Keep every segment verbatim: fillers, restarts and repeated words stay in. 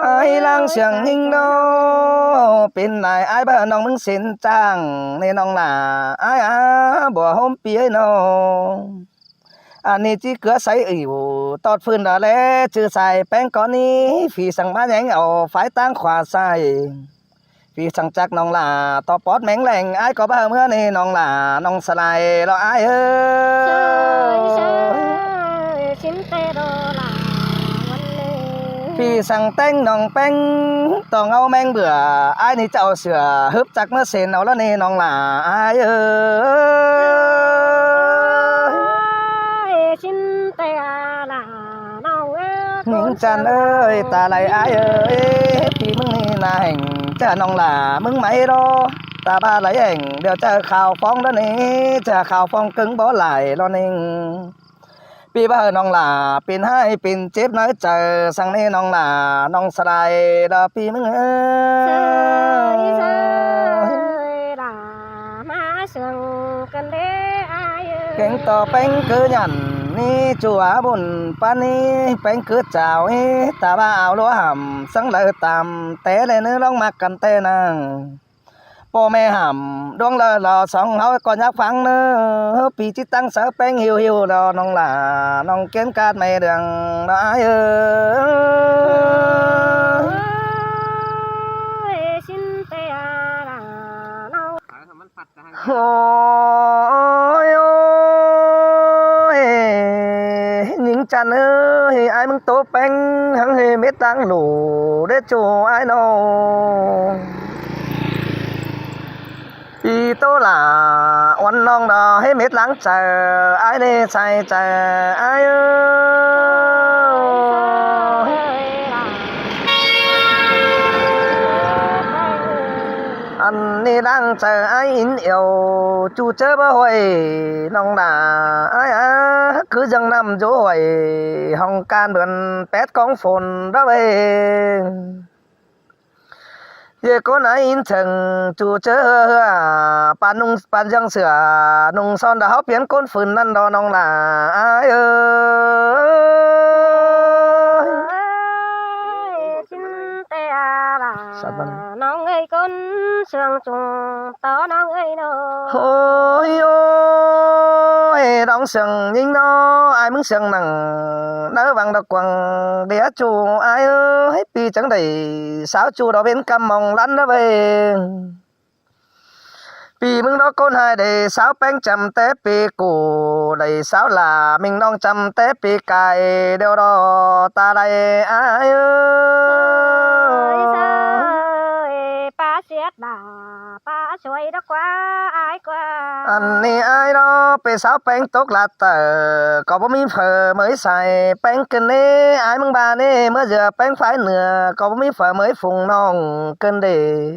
Ải ꞌláng siêng ꞌnhính ꞌnớ, pên lai ải báu ꞌnọng ꞌmứng sên chang ꞌnị ꞌnọng lả ải a, báu ꞌhôm pi ꞌnớ. Ăn ꞌnị ꞌchí ꞌcứa sáy ứu tót phưn đa ꞌlế ꞌchư sai ꞌpéng ꞌcọ ꞌnị, phi săng ꞌmá ꞌnhéng au phái ꞌtáng khua sai. Phi săng chắc ꞌnọng lả ꞌtọ pót ꞌmén ꞌlẹng ải ꞌcọ báu ꞌmứa ꞌnị ꞌnọng lả ꞌnọng sa lai lo ải ơi. Phi săng ꞌtếng ꞌnọng ꞌpéng ꞌtọ ꞌngáu ꞌmeng bưởi ải ꞌnị chảu sửa hớp chắc ꞌmứa sên au lo ꞌnị ꞌnọng lả ải ơi. ꞌNhính chăn ơi, ta lai ải ơi, pi ꞌmứng ꞌnị ꞌna hẻng ꞌchớ ꞌnọng lả ꞌmứng máy lo. Ta ꞌva lai hẻng điêu ꞌchớ khảu phóng lo ꞌnị, ꞌchớ khảu phóng ꞌcứng báu lai lo ꞌnị. Pi báu ꞌnọng lả pên ꞌhại pên chếp ꞌnớ chaư săng ꞌnị ꞌnọng lả ꞌnọng sa lai lo pi ꞌmứng ơi. Kéng ꞌtọ ꞌpéng ꞌcứ nhẳn ꞌnị ꞌchu a bun ꞌpá ꞌnị ꞌpéng ꞌcứ chảu ꞌnị, ta ꞌva au ꞌlúa hẳm săng đaư tam té ꞌlẹ ꞌnứ ꞌlóng ꞌmặc căn té ꞌnăng. ꞌPo ꞌme hẳm ꞌluống đaư lo song ꞌháu ꞌcọ nhắc ꞌphắng ꞌnớ, pi ꞌchí ꞌtáng sáư ꞌpéng ꞌhiu ꞌhiu lo ꞌnọng lả ꞌnọng ꞌkiến ꞌcát ꞌme đường lo ải ơi. Ôi ôi, ꞌnhính chăn ơi, ải ꞌmứng ꞌtố ꞌpéng hắng ꞌhế mết ꞌláng lủ đế ꞌchu ải ꞌnớ. Pi ꞌtố lả uôn ꞌnọng đa ꞌhế mết ꞌláng chaư ải ꞌnị sai chaư ải ơi. Ăn ꞌnị ꞌláng chaư ải ín iêu ꞌchu ꞌchớ báu ꞌhuội ꞌnọng lả ải a, cứ dâng ꞌnặm dú ꞌhuội hỏng can bươn pét cóng phôn đó ꞌvạy. ꞌDê ꞌcốn ải ín sương ꞌchu ꞌchớ ꞌhứa ꞌhứa, pán ꞌnung pán dâng sửa ꞌnung son đa ꞌháu piến ꞌcốn phưn ꞌnặn đó ꞌnọng lả ải ơi. Ôi ôi, ꞌnọng sương ꞌnhính ꞌnớ, ải ꞌmứng sương nẳng ꞌnớ văng đa quăng đĩa ꞌchu ải ơi, pi chắng đảy sáo ꞌchu đó bên căm mong lắn đó ꞌvạy. Pi ꞌmứng đó ꞌcốn ꞌhại đảy sáo ꞌpéng chăm té pi củ, đảy sáo lả ꞌmính ꞌnọng chăm té pi cai, điêu đó ta lai ải ơi. Ăn ꞌnị ải đó pi sáo ꞌpéng tốc lạt tở, ꞌcọ báu ꞌmí phở ꞌmới sai ꞌpéng ꞌcứn ꞌnị, ải ꞌmứng ba ꞌnị ꞌmứa dưa ꞌpéng phái nưa, ꞌcọ báu ꞌmí phở ꞌmới phung ꞌnọng ꞌcứn đê.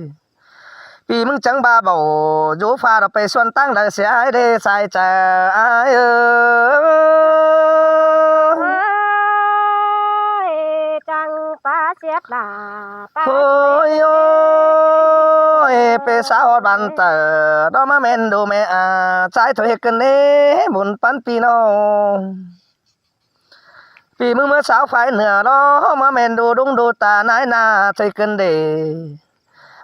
Pi ꞌmứng chắng ba báu dú pha đó pi suôn ꞌtáng đaư sia ải đê sai chaư ải ơi. Ôi ôi, pi sáo ꞌhọt bản tở đó ꞌmá ꞌmen đu ꞌme a, ꞌchái thôi ꞌcứn ꞌnị bun pắn pi ꞌnọng. Pi ꞌmứng ꞌmứa sáo phái nưa đó ꞌmá ꞌmen đu đung đu ta nái na ꞌchớ ꞌcứn đê.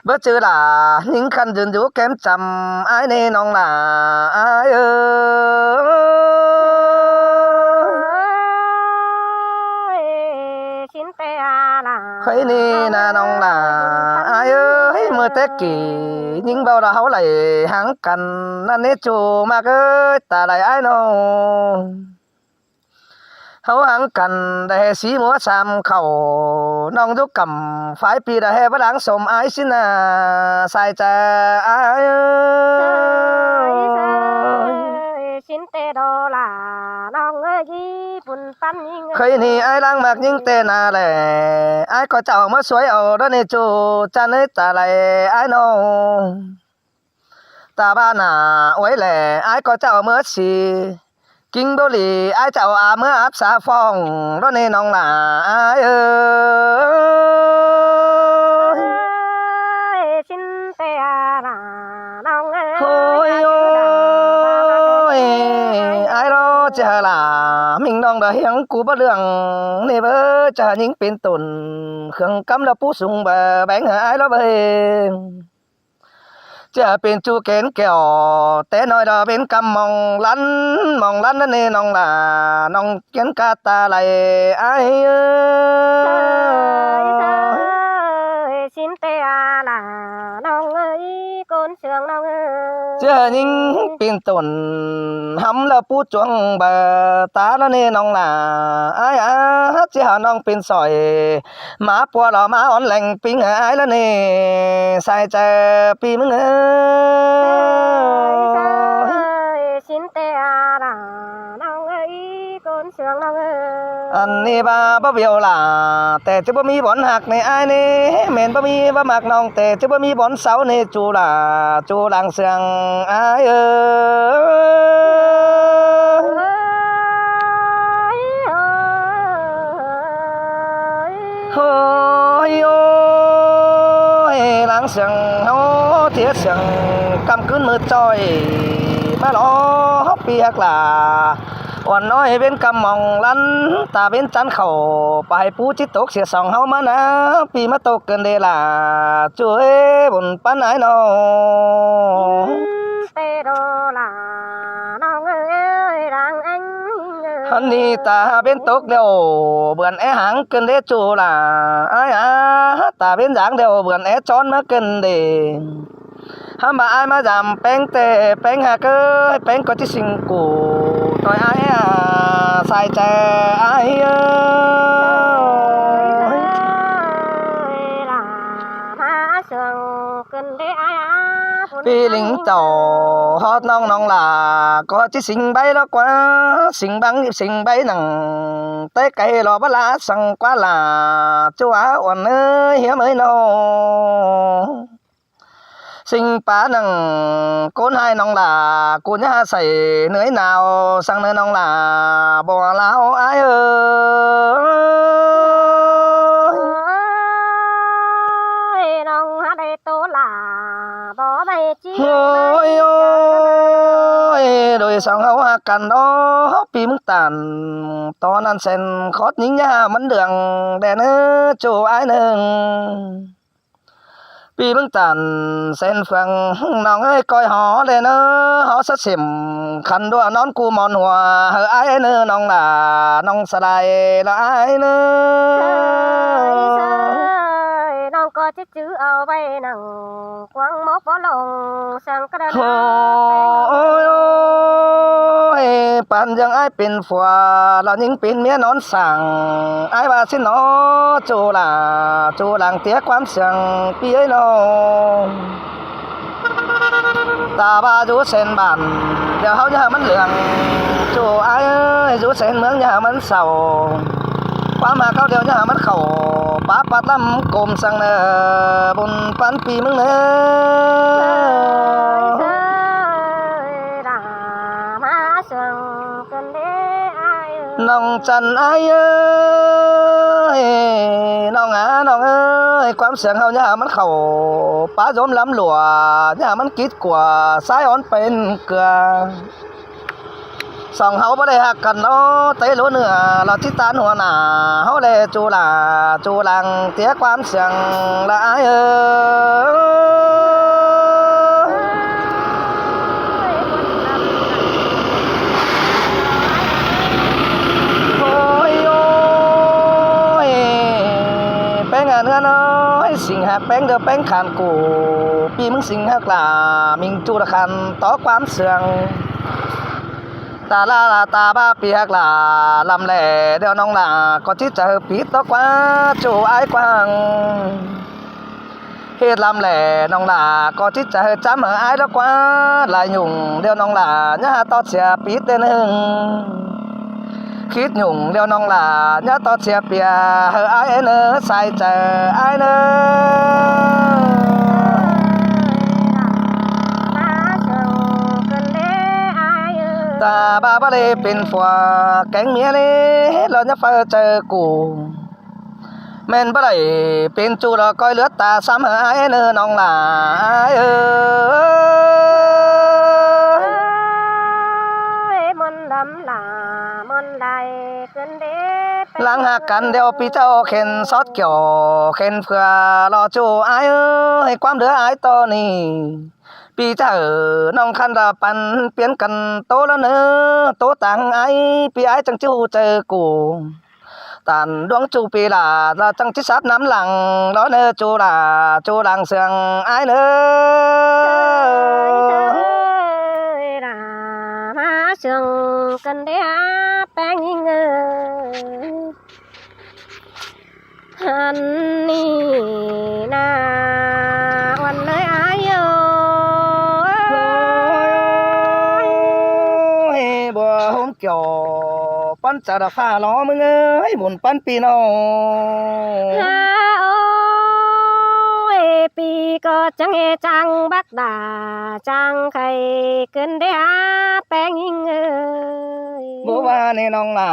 Báu ꞌchư lả ꞌnhính khăn dưn dú kém chăm ải ꞌnị ꞌnọng lả ải ơi. Khuây ꞌnị ꞌna ꞌnọng lả ải ơi, ꞌmưa té kỉ ꞌnhính báu đa ꞌháu đảy háng căn ꞌnặn ꞌnị ꞌchu ꞌmặc ơi, ta lai ải ꞌnớ. ꞌHáu háng căn đa ꞌhế sí múa sam khảu, ꞌnọng dú căm phái pi đa ꞌhế báu láng sôm ải sín a, sai chaư ải ơi. Khuây ꞌnị ải ꞌláng ꞌmặc ꞌnhính té ꞌna lẻ, ải ꞌcọ chảu ꞌmứa suối au đó ꞌnị ꞌchu chăn ới ta lai ải ꞌnớ. Ta ꞌva nả uối lẻ ải ꞌcọ chảu ꞌmứa si. Kính báu đi ải chảu a ꞌmứa áp sa phong đó ꞌnị ꞌnọng lả ải ơi. Ôi ôi, ải đó ꞌchí hảư lả ꞌmính ꞌnọng đa ꞌhiếng cu báu lương ꞌnị báu, ꞌchí hảư ꞌnhính pên tủn khương ꞌcắm lỏ pú sung bơ béng hảư ải lỏ bơi. ꞌChí hảư pên ꞌchu kén kẻo té ꞌnọi lỏ bến ꞌcắm mong ꞌlắn, mong ꞌlắn ꞌnặn ꞌnị ꞌnọng lả, ꞌnọng kén cá ta lai ải ơi. Xin té a lả ꞌnọng ơi, ꞌcốn sương ꞌnọng ơi. ꞌChí hảư ꞌnhính pên tổn hắm lỏ pú chuông bơ ta ꞌnặn ꞌnị ꞌnọng lả ải a, ꞌchí hảư ꞌnọng pên sỏi ꞌmá pua lỏ ꞌmá ón leng pính hảư ải ꞌnặn ꞌnị, sai chaư ꞌpi ꞌmứng ơi. Xin té a lả ꞌnọng ơi, ꞌcốn sương ꞌnọng ơi. ꞌNặn ꞌnị ꞌva báu biêu lả, té ꞌchí báu ꞌmí bón ꞌhặc ꞌnị ải ꞌnị, mên báu ꞌmí báu ꞌmặc ꞌnọng té ꞌchí báu ꞌmí bón sáu ꞌnị ꞌchu lả, ꞌchu lăng sương ải ơi. Ôi ôi, lăng sương ꞌháu thiế sương ꞌcắm ꞌcứn ꞌmự ꞌchoi ꞌmá lỏ ꞌpi ꞌhặc lả. Uôn ꞌnọi bến ꞌcắm mong ꞌlắn, ta bến chăn khảu pay pú ꞌchí tốc sia song ꞌháu ꞌmá ná, ꞌpi ꞌmá tốc ꞌcứn đé lả, ꞌchu ơi bun ꞌpắn ải ꞌnọ. Té đô lả ꞌnọng ơi, đang ꞌéng ơi. ꞌNặn ꞌnị ta bến tốc điêu bươn é háng ꞌcứn đé ꞌchu lả ải a, ta bến dáng điêu bươn é chón ꞌmá ꞌcứn đé. Hăm ꞌva ải ꞌmá dăm ꞌpéng té ꞌpéng ꞌhặc ơi, ꞌpéng ꞌcọ ꞌchí sính ꞌcụ ꞌtoi ải a, sai chaư ải ơi. ꞌPi ꞌlính chảu ꞌhọt ꞌnọng ꞌnọng lả ꞌcọ ꞌchí sính báy lỏ ꞌquá, sính băng sính báy nẳng té cay lỏ báu lả săng ꞌquá lả, ꞌchu a uôn ơi hiêm ơi ꞌnọ. Sính pá nẳng ꞌcốn ꞌhại ꞌnọng lả, ꞌcốn ꞌnhá hảư sảy ꞌnưới nao săng ꞌnớ ꞌnọng lả, báu lả ải ơi. Ôi, ꞌnọng hảư đảy tô lả báu ꞌvạy ꞌchí. Ôi ôi, đôi song ꞌháu ꞌhặc căn ꞌnọ, ꞌpi ꞌmứng tản tó ꞌnặn sen khót ꞌnhính ꞌnhá hảư ꞌmắn đường đen ơ, ꞌchu ải ꞌnưng. ꞌPi ꞌmứng tản sen phường ꞌnọng ơi, ꞌcoi hó đen ơ, hó sắt sim khăn đua nón cu mòn hùa hảư ải ꞌnớ ꞌnọng lả, ꞌnọng sa lai lỏ ải ꞌnớ. ꞌNọng ꞌcọ ꞌchí chứ au ꞌvạy nẳng quảng mốc bó lông săng cá đa. Ôi ôi, pán dưng ải pên phua lỏ ꞌnhính pên ꞌmía nón sảng, ải ꞌva ꞌsịn ꞌnọ, ꞌchu lả ꞌchu lăng té ꞌquám sương ꞌpi ơi ꞌnọ. Ta ꞌva dú sen bản điêu ꞌháu ꞌnhá hảư ꞌmắn lương, ꞌchu ải ơi, dú sen ꞌmướng ꞌnhá hảư ꞌmắn sau. ꞌQuám ꞌmá ꞌcáu điêu ꞌnhá hảư ꞌmắn khảu, pá pát ꞌlắm côm săng ꞌnớ, bun ꞌpắn ꞌpi ꞌmứng ꞌnớ. ꞌNọng chăn ải ơi, ꞌnọng a ꞌnọng ơi, ꞌquám sương ꞌháu ꞌnhá hảư ꞌmắn khảu, pá dốm lắm lủa, ꞌnhá hảư ꞌmắn kít cua, sái ón pên cưa. Song ꞌháu báu đảy ꞌhặc căn ꞌnọ, té ꞌlúa ꞌnưa lỏ ꞌchí tán hua nả ꞌháu đé, ꞌchu lả ꞌchu lăng té ꞌquám sương lỏ ải ơi. Ôi ôi, ꞌpéng a ꞌnứa ꞌnọi sính ꞌhặc ꞌpéng điêu ꞌpéng khăn ꞌcụ, ꞌpi ꞌmứng sính ꞌhặc lả, ꞌmính ꞌchu lỏ khăn tó ꞌquám sương. Ta lả lả ta ꞌva ꞌpi ꞌhặc lả, lăm lẻ điêu ꞌnọng lả ꞌcọ ꞌchí chaư pít tó ꞌquá ꞌchu ải quảng. Hít lăm lẻ ꞌnọng lả ꞌcọ ꞌchí chaư chăm hảư ải lỏ ꞌquá. Lai nhủng điêu ꞌnọng lả ꞌnhá tó sia pít đen ꞌnưng. Khít nhủng điêu ꞌnọng lả ꞌnhá tó sia pia hảư ải ꞌnớ, sai chaư ải ꞌnớ. Ta ꞌva báu đảy pên phua kéng ꞌmía ꞌlế lỏ ꞌnhá phaư chaư ꞌcụ. ꞌMen báu đảy pên ꞌchu lỏ ꞌcoi ꞌlứa ta sắm hảư ải ꞌnớ ꞌnọng lả ải ơi. Ôi, ꞌmuôn lắm lả ꞌmuôn lai ꞌcứn đế. Lăng căn điêu ꞌpi ꞌchạu khen sót kiẻo khen phưa lo ꞌchu ải ơi, ꞌquám đứa ải ꞌto ꞌnị ꞌpi ꞌchạu ꞌnọng khăn đa păn piến căn ꞌtố ꞌlớ ꞌnớ, ꞌtố tang ải ꞌpi ải chắng ꞌchí ꞌhụ chaư củ. Tản ꞌluống ꞌchu ꞌpi ꞌla ꞌla chắng ꞌchí sáp ꞌnắm lăng ꞌló ꞌnớ ꞌchu ꞌla, ꞌchu lăng sương ải ꞌnớ. Ơi, ơi, ꞌla ꞌmá sương căn đé ꞌpéng ꞌnhính ơi. Hăn ꞌnị ꞌna ꞌuăn ới ải ơi. Ôi, bùa hôm kiẻo ꞌpắn chaư đa ꞌphạ lo ꞌmứng ơi, bun ꞌpắn ꞌpi ꞌnọng. Ha ơi, ꞌpi ꞌcọ chắng ê chắng bác đa chắng khay căn đé ꞌpéng ꞌnhính ơi. Bố ꞌva ꞌnị ꞌnọng ꞌla,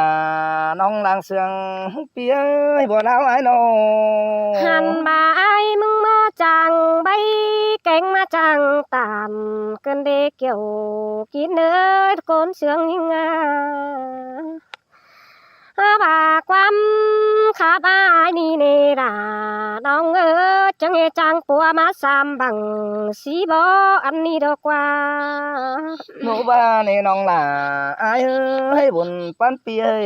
ꞌnọng lăng sương ꞌpi ơi, bùa ꞌláo ải ꞌnọng. Hăn ꞌva ải ꞌmứng ꞌmá chắng báy kéng ꞌmá chắng tản căn đé kiẻo kính ới ꞌcốn sương ꞌnhính a. Ơ, ꞌva ꞌquám khắp ải ꞌnị ꞌnị ꞌla ꞌnọng ơi, chắng ê chắng pua ꞌmá sam băng sí bó ăn ꞌnị ꞌlọ ꞌquá. Bố ꞌva ꞌnị ꞌnọng ꞌla ải ơi, bun ꞌpắn ꞌpi ơi.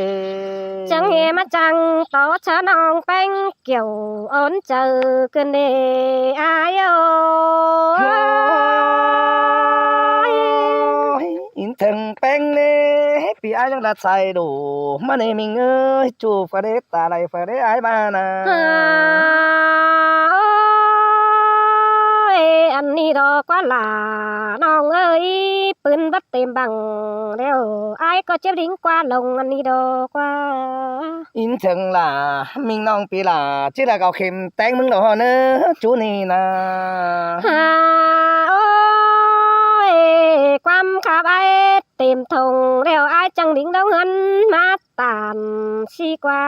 Chắng ê ꞌmá chắng tó ꞌchớ ꞌnọng ꞌpéng kiẻo ón chaư căn đé ải ơi. Ôi, ín thưng ꞌpéng ꞌnị ꞌpi ải chắng đa sai đu ꞌmá ꞌnị ꞌminh ơi, ꞌchu phả đé ta lai phả đé ải ꞌva ꞌna. Ha ơi, ăn ꞌnị ꞌlọ ꞌquá ꞌla ꞌnọng ơi, ꞌpứng bớt têm băng ꞌlẹo ải ꞌcọ chếp đính ꞌquá lông ăn ꞌnị ꞌlọ ꞌquá. Ín thưng ꞌla ꞌminh ꞌnọng ꞌpi ꞌla, ꞌchí đa au khêm téng ꞌmứng ꞌlọ ꞌnớ, ꞌchu ꞌnị ꞌna. Ha ơi, ꞌquám khắp ải têm thông ꞌlẹo ải chắng đính đóng hăn ꞌmá tản sí ꞌquá.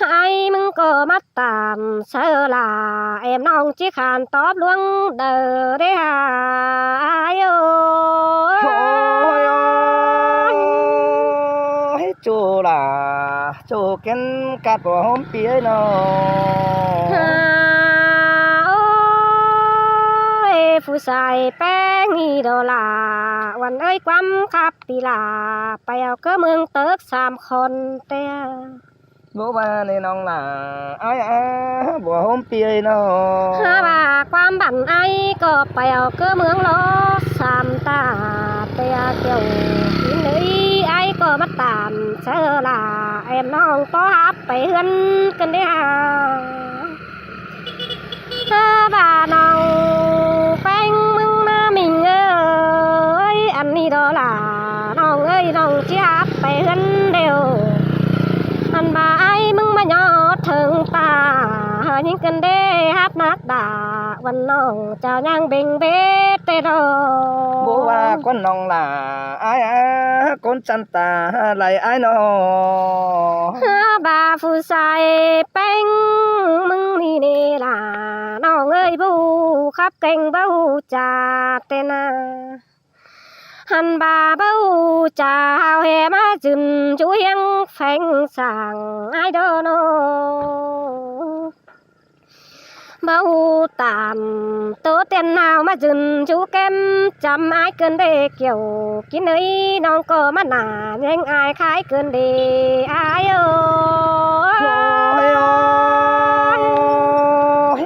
Ải ꞌmứng ꞌcọ ꞌmá tản sáư ꞌla, ẻm ꞌnọng ꞌchí khăn tóp ꞌluống đaư đé ha ải ơi. Ôi, ôi, ꞌchu ꞌla, ꞌchu kén cát bùa hôm ꞌpi ơi ꞌnọng. Ha ơi, phủ sai ꞌpéng ꞌnị ꞌlọ ꞌla, ꞌuăn ơi, ꞌquám khắp ꞌpi ꞌla, pay au ꞌcứ ꞌmướng tớc sam khôn ꞌtẹ. Bố ꞌva ꞌnị ꞌnọng ꞌla ải a, bùa hôm ꞌpi ơi ꞌnọng. Ha ꞌva ꞌquám bản ải ꞌcọ pay au ꞌcứ ꞌmướng ꞌlọ sam ta ꞌtẹ kiẻo kính ới, ải ꞌcọ ꞌmá tản sáư ꞌla, ẻm ꞌnọng ꞌtó háp pay ꞌhướn căn đé ha. Ha ꞌva ꞌnọng ꞌpéng ꞌmứng ꞌmá ꞌminh ơi, ăn ꞌnị ꞌlọ ꞌla ꞌnọng ơi, ꞌnọng ꞌchí háp pay ꞌhướn ꞌlẹo. Ăn ꞌva ải ꞌmứng ꞌmá ꞌnhó thưng ta, hơ ꞌnhính căn đé háp nát đa, ꞌuăn ꞌnọng chao ꞌnhắng bêng bết ꞌtẹ ꞌlọ. Bố ꞌva ꞌcốn ꞌnọng ꞌla ải a, ꞌcốn chăn ta lai ải ꞌnọng. Ha ꞌva phủ sai ꞌpéng ꞌmứng ꞌnị ꞌnị ꞌla ꞌnọng ơi, báu khắp kéng báu chả ꞌtẹ ꞌna. Ăn ꞌva báu chả hao ꞌhế ꞌmá dứn dú ꞌhiếng pheng sảng ải ꞌlọ ꞌnớ. Báu tản ꞌtố tiên ꞌnháo ꞌmá dứn dú kém chăm ải căn đé kiẻo kính ới, ꞌnọng ꞌcọ ꞌmá nả ꞌnhính ải khái căn đé ải ơi. Ôi, ôi,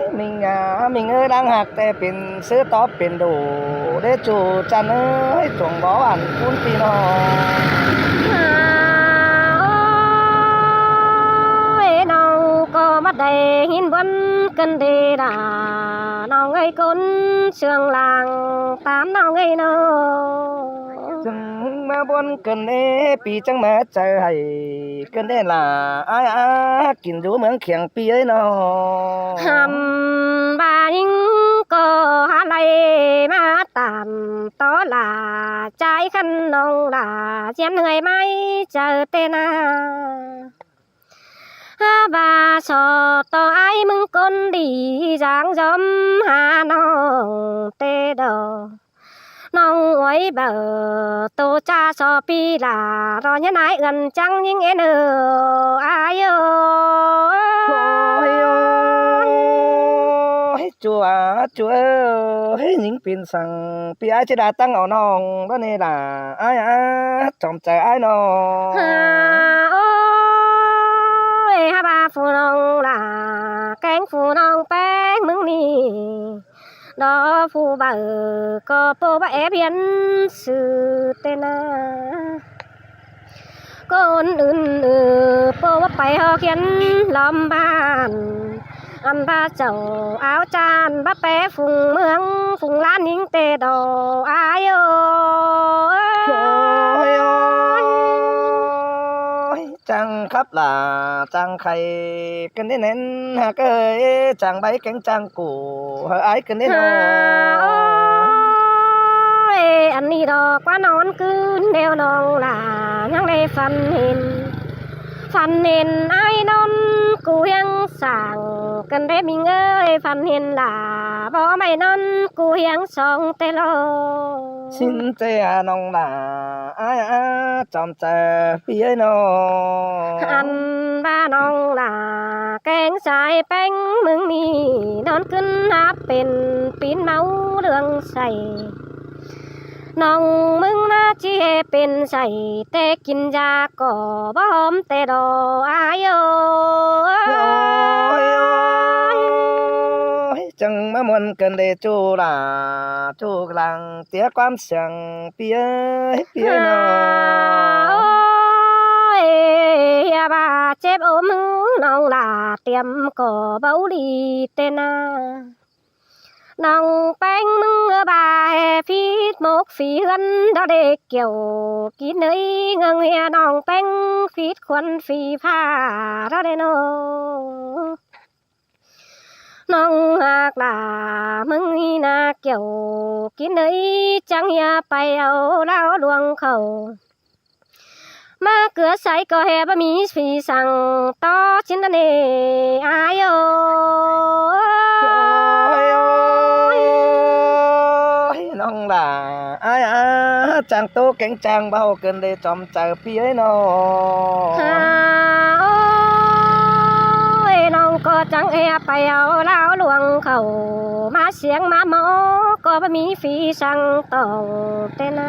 ꞌminh a, ꞌminh ơi, đang hák ꞌtẹ pên ꞌsứ tóp pên đu đé ꞌchu chăn ơi, chuông bó ăn ꞌcốn ꞌpi ꞌnọng. Ha ơi, ꞌnọng ꞌcọ ꞌmá đảy ꞌhín ꞌbuôn căn đé ꞌla ꞌnọng ơi, ꞌcốn sương lăng tán ꞌnọng ơi ꞌnớ. Chắng ꞌmá ꞌbuôn căn đé, ꞌpi chắng ꞌmá chaư hảy căn đé ꞌla ải a, kin dú ꞌmướng khiêng ꞌpi ơi ꞌnớ. Hăm ꞌva ꞌnhính ꞌcọ hák lai ꞌmá tản tó ꞌla, ꞌchái khăn ꞌnọng ꞌla ꞌdiến ꞌhưi ꞌmái chaư ꞌtẹ ꞌna. Ha ꞌva so tó ải ꞌmứng ꞌcốn đi dáng dóm ha ꞌnọng ꞌtẹ ꞌlọ. ꞌNọng ơi, Ê, báu tô ꞌchạ so ꞌpi ꞌlạ, ꞌló ꞌnhá nái ưn chắng ꞌnhính ên ơ ai ơ. Ôi ơi, ꞌchu a, ꞌchu ơ, ꞌhế ꞌnhính pên săng ꞌpi ai ꞌchí đa ꞌtăng au ꞌnọng ꞌló ꞌnị ꞌlạ, ai a, chom chaư ai ꞌnọ. Ôi, hák ꞌva phủ ꞌnọng ꞌlạ, kéng phủ ꞌnọng ꞌpéng ꞌmướng ꞌnị. Đó phủ báu ꞌcọ ꞌpộ báu ép hiến sư ꞌtẹ ꞌna. ꞌCốn ứn ư ꞌpộ báu pay ꞌhọt hiến ꞌlóm bản. Ăn ꞌva chảu áo chan báu pé phung ꞌmướng phung ꞌlán ꞌnhính ꞌtẹ đó ai ơ. Ôi ơi, chắng khắp ꞌlạ, chắng khay ꞌcứn ꞌnị ꞌnén hák ơi, chắng báu kéng chắng củ hơ ai ꞌcứn ꞌnị ꞌnọ. Ôi, ăn ꞌnị đó ꞌquá ꞌnón ꞌcứn ꞌlẹo ꞌnọng ꞌlạ, ꞌnhắng đảy phăn hên. Phăn hên ai ꞌnón cu hiêng sảng, ꞌcứn đảy ꞌmính ơi, phăn hên ꞌlạ, báu ꞌmạy ꞌnón cu hiêng song ꞌtẹ lo. ꞌSịn ꞌtẹ a ꞌnọng ꞌlạ, ai a, chom chaư ꞌpi ơi ꞌnọ. Ăn ꞌva ꞌnọng ꞌlạ, kéng sai ꞌpéng ꞌmướng ꞌnị, ꞌnón ꞌcứn hák pên pín máu ꞌlương sảy. ꞌNọng ꞌmướng ꞌná ꞌchí ꞌhế pên sảy, ꞌtẹ kin da ꞌcọ báu hóm ꞌtẹ đó ai ơ. Ôi ơi, chắng ꞌmá ꞌmuôn ꞌcứn đảy ꞌchu ꞌlạ, ꞌchu lăng ꞌtiế ꞌquám siêng ꞌpi ơi, ꞌpi ơi ꞌnọ. Ôi, hía ꞌva chếp ốm ꞌnọng ꞌlạ, tiêm ꞌcọ báu đi ꞌtẹ ꞌna. ꞌNọng ꞌpéng ꞌmướng ꞌva ꞌhế phít mốc phi ꞌhướn đó đảy kiẻo kin ơi, ꞌngớng hía ꞌnọng ꞌpéng phít khuôn phi pha đó đảy ꞌnọ. ꞌNọng hák ꞌlạ ꞌmướng ꞌnị ꞌna kiẻo kin ơi, chắng hía pay au ꞌláo ꞌluống khảu. ꞌMá ꞌcứa sáư ꞌcọ ꞌhế báu ꞌmí phi săng ꞌtọ ꞌchí ꞌnặn ê ai ơ. Ôi ơi, ꞌnọng ꞌlạ, ai a, chắng tô kéng chắng báu ꞌcứn đảy chom chaư ꞌpi ơi ꞌnọ. Ôi, ꞌnọng ꞌcọ chắng ꞌhế pay au ꞌláo ꞌluống khảu, ꞌmá siêng ꞌmá ꞌmo ꞌcọ báu ꞌmí phi săng tỏng ꞌtẹ ꞌna.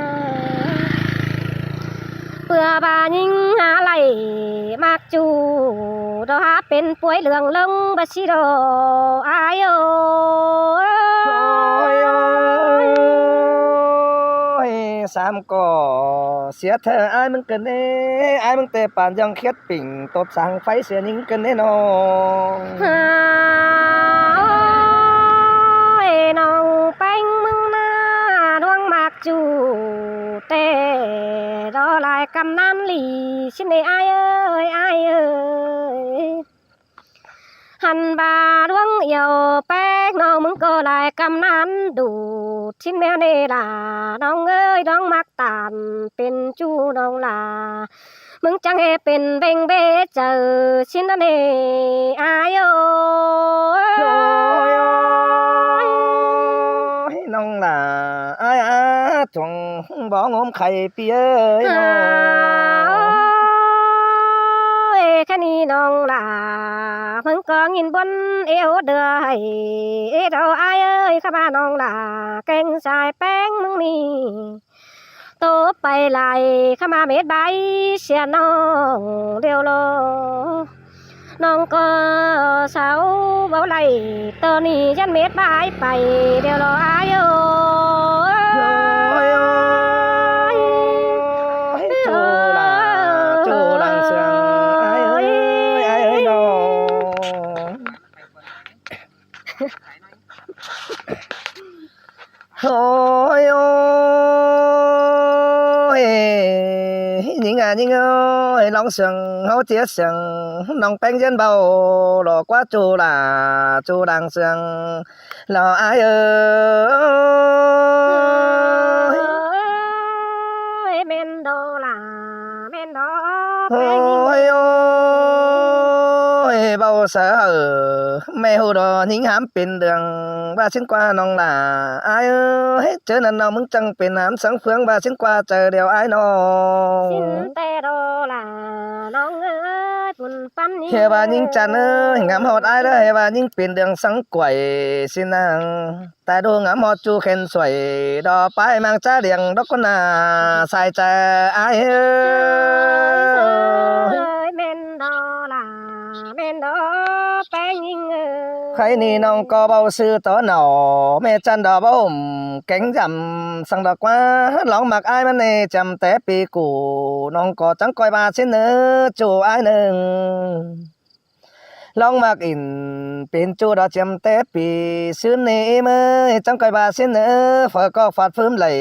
ꞌPưa ꞌva ꞌnhính hák đảy ꞌmặc ꞌchu, đó hák pên puối ꞌlương ꞌlống báu ꞌchí đó ai ơ. Ôi ơi, sam ꞌcọ sia ꞌtẹ ai ꞌmướng ꞌcứn ê, ai ꞌmướng ꞌtẹ păn ꞌdọn khiết pinh tốp săng pháy sia ꞌnhính ꞌcứn ê ꞌnọ. Ôi, ꞌnọng ꞌpéng ꞌmướng ꞌná ꞌluống ꞌmặc ꞌchu ꞌtẹ, đó lai ꞌcắm ꞌnặn ꞌlị ꞌchí ꞌnị ai ơi, ai ơi. Hăn ꞌva ꞌluống yau ꞌpéng ꞌnọng ꞌmướng ꞌcọ lai ꞌcắm ꞌnặn đu ꞌchí ꞌmeo ꞌnị ꞌlạ, ꞌnọng ơi, ꞌluống ꞌmặc ꞌtan pên ꞌchu ꞌnọng ꞌlạ. ꞌMướng chắng ꞌhế pên ꞌveng bế chaư ꞌchí ꞌnặn ê ai ơ. Ôi ơi, ꞌnọng ꞌlạ, ai a, chuông bó ꞌngốm khay ꞌpi ơi ꞌnọ. Ôi, ꞌkhạy ꞌnị ꞌnọng ꞌlạ, ꞌmướng ꞌcọ ꞌnghín ꞌbuôn ê ꞌhụ đưa hảy ê đó ai ơi, khắp ꞌva ꞌnọng ꞌlạ, kéng sai ꞌpéng ꞌmướng ꞌnị. Tô pay lai khắp ꞌmá mết bái sia ꞌnọng ꞌlẹo lo. ꞌNọng ꞌcọ sau báu đảy tô ꞌnị ꞌdọn mết bái pay ꞌlẹo lo ai ơ. Ôi ơi, ꞌchu lăng, ꞌchu lăng siêng ai ơi, ai ơi ꞌnọ. Ôi ơi, ꞌnhính a ꞌnhính ơi, ꞌlóng siêng ꞌháu ꞌchía siêng ꞌnọng ꞌpéng ꞌdiến báu lo ꞌquá ꞌchu lăng, ꞌchu lăng siêng lo ai ơi. Ôi, ꞌmen đó ꞌlạ, ꞌmen đó. Ôi ơi, ꞌvạu sáư hảư ꞌme ꞌhụ đo ꞌnhính hám pên đường ꞌva ꞌsịn ꞌquá ꞌnọng lả ải ới. ꞌChớ ꞌnặn ꞌnọng ꞌmứng chắng pên hám sắng ꞌphướng ꞌva ꞌsịn ꞌquá chaư điêu ải ꞌnọng. ꞌSịn ꞌtẹ đo lả ꞌnọng ới, bun ꞌpắn ꞌnhính ꞌhê ꞌva ꞌnhính chăn ới, ngắm ꞌhọt ải ꞌlới ꞌhê ꞌva ꞌnhính pên đường sắng quảy ꞌsịn ꞌnặn. Tai đu ngắm ꞌhọt ꞌchu khen suối đo pái ꞌmáng ꞌchá điêng đốc ꞌcốn nả sai chaư ải ới. Sai, sai, ꞌmen đo lả, ꞌmen đo ꞌpéng ꞌnhính ới. Khay ꞌnị ꞌnọng ꞌcọ báu sư tó nảu, ꞌme chăn đo báu ꞌhôm kéng dăm săng đo ꞌquá. Lóng ꞌmặc ải ꞌmắn ꞌnị chăm té pi củ, ꞌnọng ꞌcọ chắng ꞌcoi ꞌva ꞌsịn ꞌnớ ꞌchu ải ꞌnưng. Lóng ꞌmặc ỉn pên ꞌchu đo chiêm té pi, ꞌsứn ꞌnị ꞌmí ꞌmơi chắng ꞌcoi ꞌva ꞌsịn ꞌnớ, phaư ꞌcọ phạt ꞌphứm đảy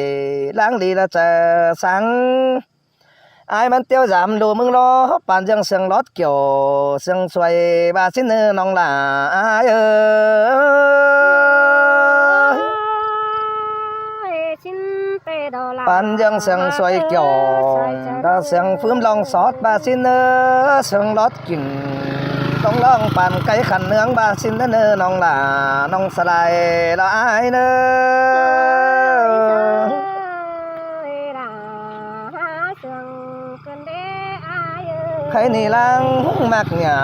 ꞌláng đi đa chaư săng. Ải ꞌmắn ꞌtiếu dăm đu ꞌmứng ꞌló, păn ꞌdương sương lót kiểu sương suối ꞌva ꞌsịn ꞌnớ ꞌnọng lả ải ới. Ôi, ꞌsịn ꞌtẹ đo lả. Păn ꞌdương sương suối kiểu đo sương ꞌphứm ꞌlóng sót ꞌva ꞌsịn ꞌnớ, sương lót kin ꞌlóng ꞌlóng păn cáy khăn ꞌnướng ꞌva ꞌsịn ꞌnớ ꞌnọng lả ꞌnọng ꞌsa lai lo ải ới. Khay ꞌnị ꞌláng ꞌmặc nhả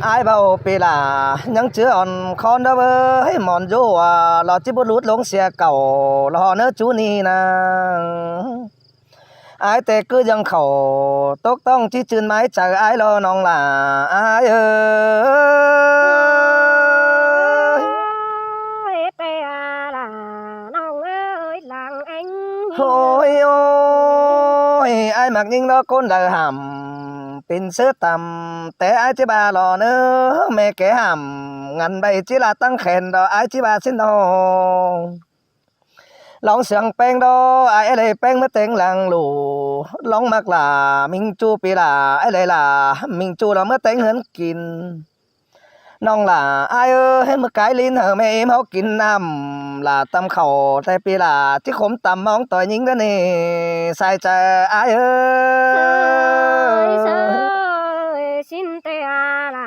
ải báu pi lả, ꞌnhắng ꞌchư ón khón đa ꞌvới món dú ꞌva lo ꞌchí bút lút ꞌluống sia cảu lo ꞌnớ ꞌchu ꞌnị ꞌnặn. Ải té ꞌcứ ꞌdương khảu tốc ꞌtóng ꞌchí chưn ꞌmái chaư ải lo ꞌnọng lả ải ới. Ôi, ꞌtẹ lả ꞌnọng ới, lăng ꞌéng. Ôi, ôi, ải ꞌmặc ꞌnhính lo ꞌcốn đaư hảm pên ꞌsớ tăm té ải ꞌchí ꞌva lo ꞌnớ, ꞌme ké hảm ngăn ꞌvạy ꞌchí ꞌla ꞌtáng khen đo ải ꞌchí ꞌva ꞌsịn ꞌnớ. Lóng sương ꞌpéng đo ải ꞌlới ꞌpéng ꞌmá téng lăng lu. Lóng ꞌmặc lả ꞌminh ꞌchu pi lả ải ꞌlới lả ꞌminh ꞌchu đo ꞌmá téng ꞌhướn kin. ꞌNọng lả ải ới, ꞌmưa cai ꞌlính hảư ꞌme ím ꞌháu kin ꞌnặm lả tăm khảu ꞌtẹ pi lả ꞌchí khốm tăm ꞌmóng ꞌtoi ꞌnhính ꞌnớ ꞌnị. Sai chaư ải ới. Sai, sai, ꞌsịn ꞌtẹ lả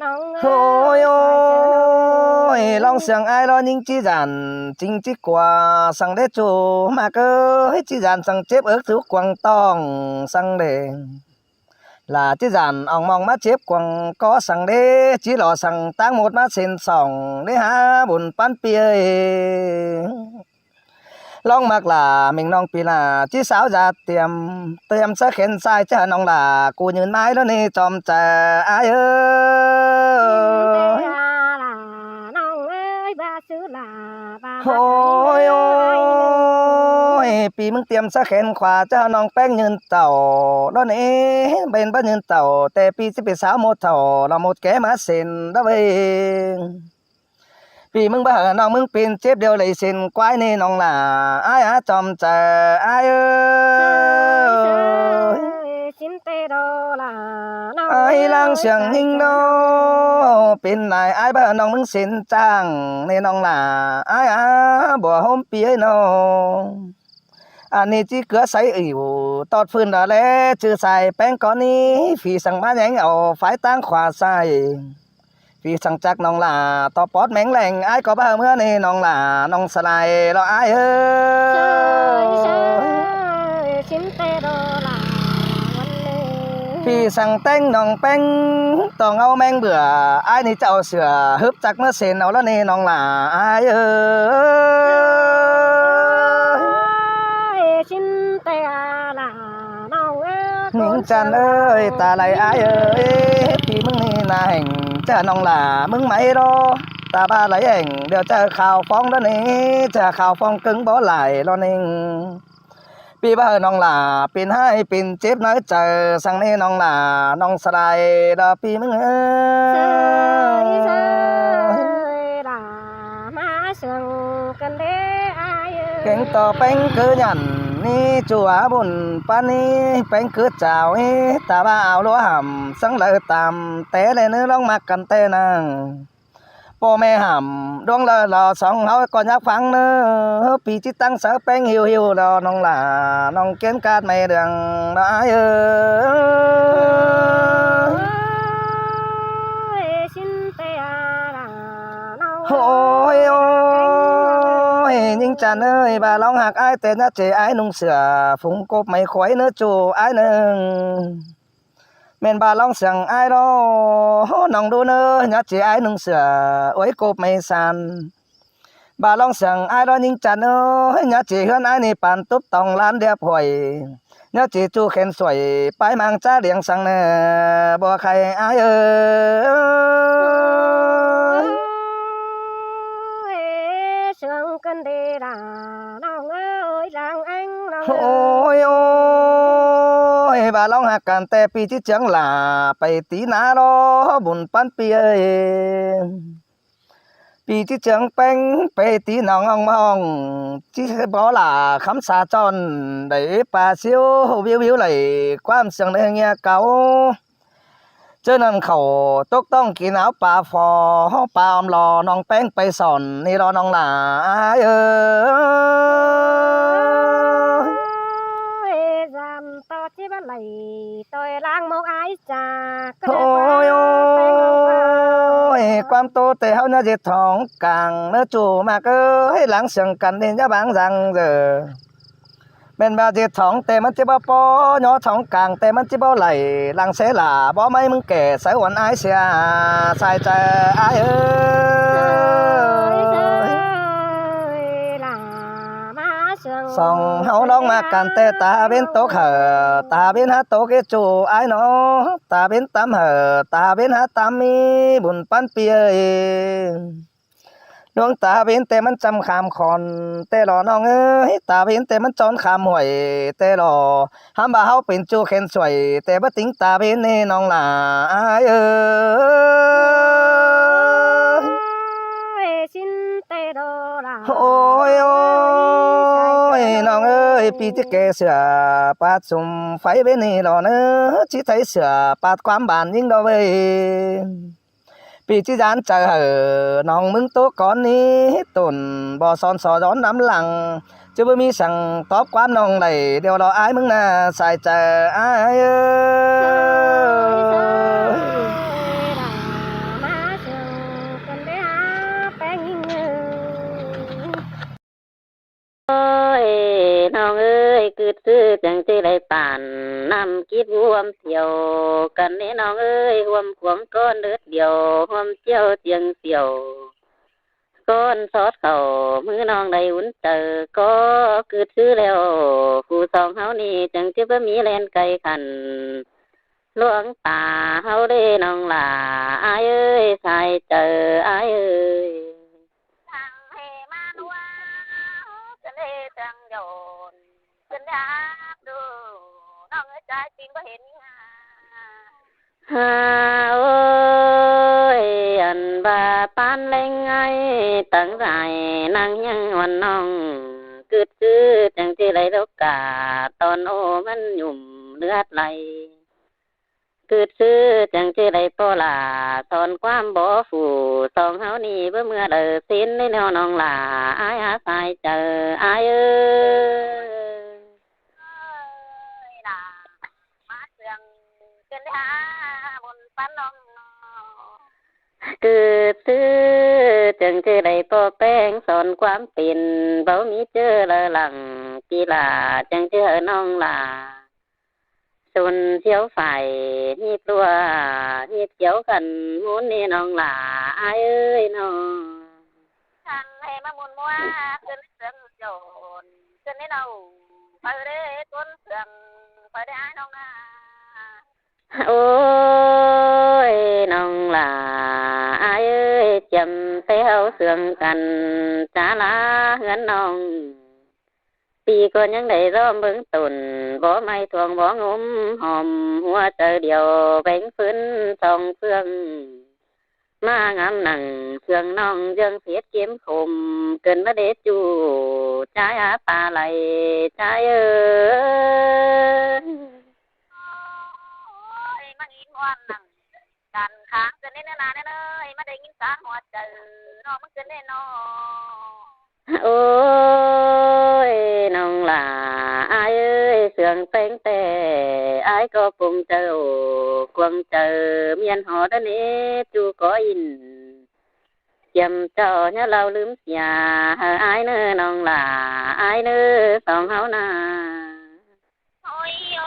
ꞌnọng ới. Ôi, ôi, lóng sương ải lo ꞌnhính ꞌchí dản ching ꞌchí ꞌquá săng đé ꞌchu ꞌmặc ới, ꞌchí dản săng chếp ớc sú cuông ꞌtóng săng đé. Lả ꞌchí dản ỏng ꞌmọng ꞌmá chếp cuông ꞌcó săng đé, ꞌchí lo săng ꞌtáng ꞌmột ꞌmá sên sỏng đé hả bun ꞌpắn pi ới. Lóng ꞌmặc lả ꞌminh ꞌnọng pi lả ꞌchí sáo da tiêm, tiêm sáư khen sai ꞌchớ ꞌnọng lả cu nhưn ꞌmái ꞌló ꞌnị chom chaư ải ới. Ôi, ôi, pi ꞌmứng tiêm sáư khen khua ꞌchớ ꞌnọng ꞌpéng nhưn tảu ꞌló ꞌnị, pên báu nhưn tảu ꞌtẹ pi ꞌchí pi sáo ꞌmột thảu lo ꞌmột ké ꞌmá sên đa ꞌvới. Pi ꞌmứng báu hảư ꞌnọng ꞌmứng pên chếp điêu đảy sên ꞌquái ꞌnị ꞌnọng lả ải hả chom chaư ải ới. Ải ꞌláng sương ꞌnhính ꞌnớ, pên lai ải báu hảư ꞌnọng ꞌmứng sên chang ꞌnị ꞌnọng lả ải hả bua ꞌhôm pi ới ꞌnớ. Ăn ꞌnị ꞌchí ꞌcứa sáư ỉu tót phưn đa ꞌlé ꞌchư sai ꞌpéng ꞌcón ꞌnị, phi săng ꞌmá ꞌnhéng au phái ꞌtáng khua sai. Phi săng chắc ꞌnọng lả tó pót méng leng ải ꞌcọ báu hảư ꞌmưa ꞌnị ꞌnọng lả ꞌnọng ꞌsa lai lo ải ới. Phi săng ꞌtếng ꞌnọng ꞌpéng tỏng au méng bưở ải ꞌnị chảu sửa hớp chắc ꞌmá sên au ꞌló ꞌnị ꞌnọng lả ải ới. ꞌNhính chăn ới, ta lai ải ới, pi ꞌmứng ꞌnị na hẻng ꞌchớ ꞌnọng lả ꞌmứng máy ꞌló. Ta ꞌva lai hẻng điêu ꞌchớ khảu phóng ꞌló ꞌnị, ꞌchớ khảu phóng ꞌcứng báu lai ꞌló ꞌnị. Pi báu hảư ꞌnọng lả pên ꞌhại pên chếp ꞌnọi chaư săng ꞌnị ꞌnọng lả ꞌnọng ꞌsa lai đa pi ꞌmứng ới. Kéng ꞌto ꞌpéng cứ nhẳn ꞌnị ꞌchu hả bun ꞌpắn ꞌnị, ꞌpéng cứ chảu ꞌnị, ta ꞌva au ꞌlúa hảm săng đaư tam té ꞌlẹ ꞌnớ ꞌlóng ꞌmặc căn té ꞌnăng. ꞌPo ꞌme hảm ꞌluống đaư lo song ꞌháu ꞌcọ nhắc phắng ꞌnớ, pi ꞌchí ꞌtáng sáư ꞌpéng hiu hiu lo ꞌnọng lả ꞌnọng kiến ꞌcát ꞌme đường lo ải ới. Ôi, ôi, ꞌnhính chăn ơi, ꞌva ꞌlóng ꞌhặc ái ꞌtẹ ꞌnhá ꞌchí ái ꞌnung sửa, phung cộp ꞌmạy khỏi ꞌnớ ꞌchu ái ꞌnưng. ꞌMen ꞌva ꞌlóng siang ái ꞌló, ꞌnọng ꞌlụk ꞌnớ, ꞌnhá ꞌchí ái ꞌnung sửa, ôi cộp ꞌmạy san. ꞌVa ꞌlóng siang ái ꞌló ꞌnhính chăn ơi, ꞌnhá ꞌchí ꞌhướn ái ꞌnị pán túp tong ꞌlán điếp hỏi. ꞌNhá ꞌchí ꞌchu khen suối, pái ꞌmáng ꞌchá điêng săng ꞌnớ, báu khay ái ơi. Ôi, sương cơn đê đà, ꞌnọng ơi, làng anh, ꞌnọng ơi. Ôi, ôi, ꞌva ꞌlóng ꞌhặc căn ꞌtẹ ꞌpi ꞌchí chướng lả, pay tí ná ꞌló, bun ꞌpắn ꞌpi ơi. ꞌPi ꞌchí chướng ꞌpéng, pay tí nong ong mong, ꞌchí báu lả khắm sa chon, đảy pa síu, víu víu đảy, ꞌquám siang ꞌnị ꞌnhá cáu. ꞌChớ ꞌnặn khảu tốc ꞌtóng kin áo pa phó, pa ôm lo nong ꞌpéng pay sỏn, ꞌnị lo nong lả ái ơi. Ôi, dăm ꞌto ꞌchí báu đảy, ꞌtoi láng mốc ái chả. Ôi, ôi, ꞌquám ꞌtố ꞌtẹ ꞌháu ꞌnhá ꞌdệt thóng cang, ꞌnớ ꞌchu ꞌmặc ơi, láng siang căn ꞌnị ꞌnhá báng dang dở. ꞌMen ꞌva ꞌdệt thóng ꞌtẹ ꞌmắn ꞌchí báu ꞌpó, ꞌnhó thóng cang ꞌtẹ ꞌmắn ꞌchí báu đảy, lăng ꞌsớ lả, báu ꞌmạy ꞌmứng kẻ sáư uôn ái sia, sai chaư ái ơi. Song ꞌháu ꞌlóng ꞌmặc căn ꞌtẹ ta ꞌvến tốc hảư, ta ꞌvến hák tốc ké ꞌchu ái ꞌnó, ta ꞌvến tắm hảư, ta ꞌvến hák tắm ꞌmí bun ꞌpắn ꞌpi ơi. ꞌLuống ta ꞌvến ꞌtẹ ꞌmắn chăm kham khon ꞌtẹ lo ꞌnọng ơi, ta ꞌvến ꞌtẹ ꞌmắn chón kham huổi ꞌtẹ lo. Hám ꞌva ꞌháu pên ꞌchu khen suối, ꞌtẹ báu tính ta ꞌvến ꞌnị ꞌnọng lả ái ơi. Ôi, ôi, ôi, ꞌnọng ơi, ꞌpi ꞌchí kẻ sửa, pát sum pháy ꞌvến ꞌnị lo ꞌnớ, ꞌchí tháy sửa, pát ꞌquám bản ꞌnhính đó ꞌvới. ꞌPi ꞌchí dán chaư hảư, ꞌnọng ꞌmứng tốc cón ꞌnị, tổn báu son so dón đắm lăng, ꞌchớ báu ꞌmí săng tóp ꞌquám ꞌnọng đảy, điêu lo ái ꞌmứng ꞌná, sai chaư ái ơi. Ôi, ꞌnọng ơi, ꞌcứt ꞌsứ chắng ꞌchí đảy pản ꞌnặm kít ꞌhuôm thiêu, căn ꞌnị ꞌnọng ơi, ꞌhuôm khuống cón đớt điêu, ꞌhuôm ꞌchiêu chiêng siêu. Cón sót khảu, ꞌmứ ꞌnọng đảy ún chaư, ꞌcó ꞌcứt ꞌsứ ꞌlẹo, phủ song ꞌháu ꞌnị chắng ꞌchí báu ꞌmí ꞌlen cay khăn. ꞌLuống ta ꞌháu đé ꞌnọng lả ái ơi, sai chaư ái ơi. Thăng ꞌhê ꞌmá ꞌlúa, cơn đê thăng dồn, cơn đáp đu, ꞌnọng ơi, chai ꞌchí báu hên ꞌnhính a. Ha ôi, ăn ꞌva ꞌpán ꞌleng ái, tắng dại ꞌnăng ꞌhiếng ꞌhuôn ꞌnọng, ꞌcứt ꞌsứ chắng ꞌchí đảy lốc cả, ton ô ꞌmắn nhủm ꞌlượt lay. ꞌCứt ꞌsứ chắng ꞌchí đảy ꞌpo lả, son ꞌquám bók phủ song ꞌháu ꞌnị báu ꞌmưa đaư ꞌsịn ꞌnị ꞌnọng lả ái hák sai chaư ái ơi. Ôi, lả ꞌmá siang cơn đê hák bun ꞌpắn ꞌnọng. ꞌCứt ꞌsứ chắng ꞌchí đảy ꞌpo ꞌpéng son ꞌquám pên, báu ꞌmí ꞌchớ đaư lăng, ꞌchí lả chắng ꞌchí hảư ꞌnọng lả. Sôn ꞌchiếu phải ꞌhịt ꞌlua, ꞌhịt ꞌchiếu khăn ꞌmún ꞌnị ꞌnọng lả ái ơi ꞌnọng. Khăn ꞌhê ꞌmá ꞌmôn ꞌmúa, cơn ꞌsướng dồn, cơn ꞌnị ꞌnọng, phaư đé cốn sương, phaư đé ái ꞌnọng ꞌná. Ôi, ꞌnọng lả ái ơi, chiêm ꞌtẹ ꞌháu sương căn, chả lả ꞌhướn ꞌnọng. ꞌPi ꞌcọ ꞌnhắng đảy ꞌdóm bớng tổn, báu ꞌmạy thuông báu ꞌngốm hom, ꞌhua chaư điêu béng ꞌphớn song ꞌphướng. ꞌMá ngắm nẳng sương ꞌnọng ꞌdương phiết kiêm khôm, cơn báu đế ꞌchu, chai á pa lay, chai ơi. Ôi, ꞌmá ꞌnhính ꞌhuôm nẳng căn kháng cơn đế ꞌnớ ꞌna ꞌnớ ơi, ꞌmá đảy ꞌnghín sáng ꞌhua chaư ꞌnọ ꞌmá cơn đế ꞌnọ. Ôi, ꞌnọng lả ái ơi, sương ꞌpéng ꞌtẹ, ái ꞌcọ pông chaư ổ, cuông chaư miên hó đa ꞌnế ꞌchu có in. Kiêm chảu nhá ꞌlẹo ꞌlứm sia, hảư ải ꞌnớ ꞌnọng lả, ải ꞌnớ song ꞌháu ꞌnớ. Ôi ôi,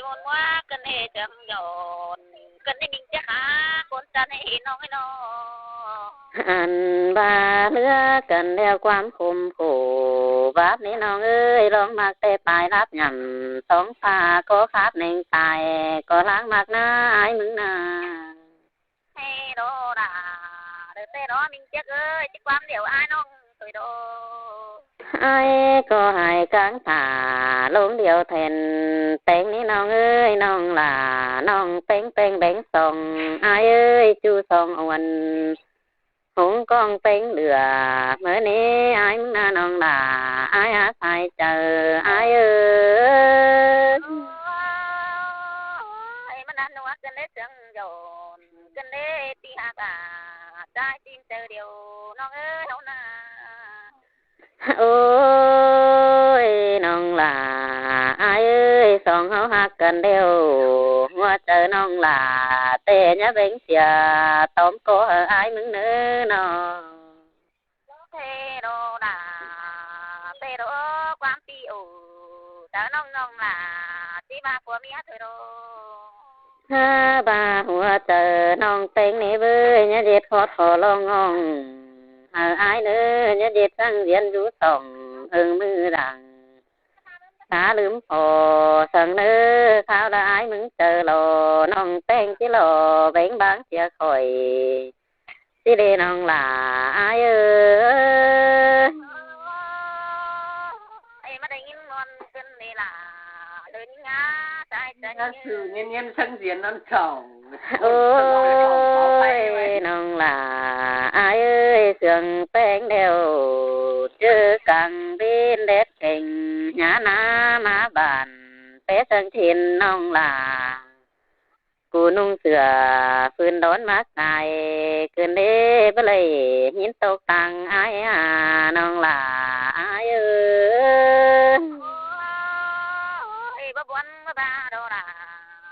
ꞌmuôn ꞌmứa ꞌcợn ꞌnị chắng dọn, ꞌcợn ꞌnị ꞌminh ꞌchí hả, ꞌcốn chăn ꞌnị ꞌnọng ꞌnớ. Ăn ꞌva ꞌlứa căn ꞌlẹo ꞌquám khôm khổ, báp ꞌnị ꞌnọng ơi, ꞌlóng ꞌmặc té pay láp nhẳm, song pha ꞌcọ khắp ꞌneng tai, ꞌcọ ꞌláng ꞌmặc ꞌná ải ꞌmứng ꞌnớ. Ê đô đà, đơ ꞌtẹ đô ꞌminh ꞌchí ơi, ꞌchí ꞌquám điêu ải ꞌnọng thôi đô. Ải ꞌcọ hảư cang thả ꞌlống điêu then, ꞌpéng ꞌnị ꞌnọng ơi, ꞌnọng lả, ꞌnọng ꞌpéng ꞌpéng béng song, ải ơi, ꞌchu song uôn. Hống ꞌcóng ꞌpéng lửa, ꞌmớ ꞌnị ải ꞌmứng ꞌnớ ꞌnọng lả, ải hák sai chaư, ải ơi. Ôi, ꞌmắn ăn ꞌnớ ꞌcợn ꞌnị chắng dọn, ꞌcợn ꞌnị ꞌpi hák à, ꞌchái ꞌchim chaư điêu, ꞌnọng ơi, ꞌháu ꞌnớ. Ôi, ꞌnọng lả, ải ơi, song ꞌháu hák căn ꞌlẹo, ꞌhua chaư ꞌnọng lả, ꞌtẹ nhá béng sia, tóm ꞌcọ hảư ải ꞌmứng ꞌnớ ꞌnọng. Thế đô đà, ꞌtẹ đô ꞌquám ꞌpi ổ, chaư ꞌnọng ꞌnọng lả, ꞌchí ꞌva phua ꞌmía thôi đô. Hả, ꞌva ꞌhua chaư ꞌnọng ꞌpéng ꞌnị ꞌvới, nhá ꞌdệt khót khó ꞌlóng ꞌnọng, hảư ải ꞌnớ, nhá ꞌdệt săng ꞌdiến dú sỏng, ꞌhưng ꞌmự đăng. Khá ꞌlứm phô săng ꞌnớ, kháo đa ải ꞌmứng chaư lo, ꞌnọng ꞌpéng ꞌchí lo, béng báng sia khỏi. ꞌChí ꞌlế ꞌnọng lả ải ơi. Ê, ꞌmá đảy ꞌnghín ꞌmuôn ꞌcợn ꞌnị lả, đơ ꞌnhính á, ꞌchái ꞌchái. Ngá sư ꞌnhính ꞌnhính săng ꞌdiến ꞌnặn chỏng. Ôi, ꞌnọng lả ải ơi, sương ꞌpéng ꞌlẹo, ꞌchớ cang ꞌvến đét kêng, nhá ná ꞌmá bản, pé săng thìn ꞌnọng lả. Cu ꞌnung sửa phưn đón mák sai, ꞌcợn ꞌnị báu đảy ꞌnhính tốc tăng ải à, ꞌnọng lả ải ơi. Ôi, báu buôn báu ba đô đà,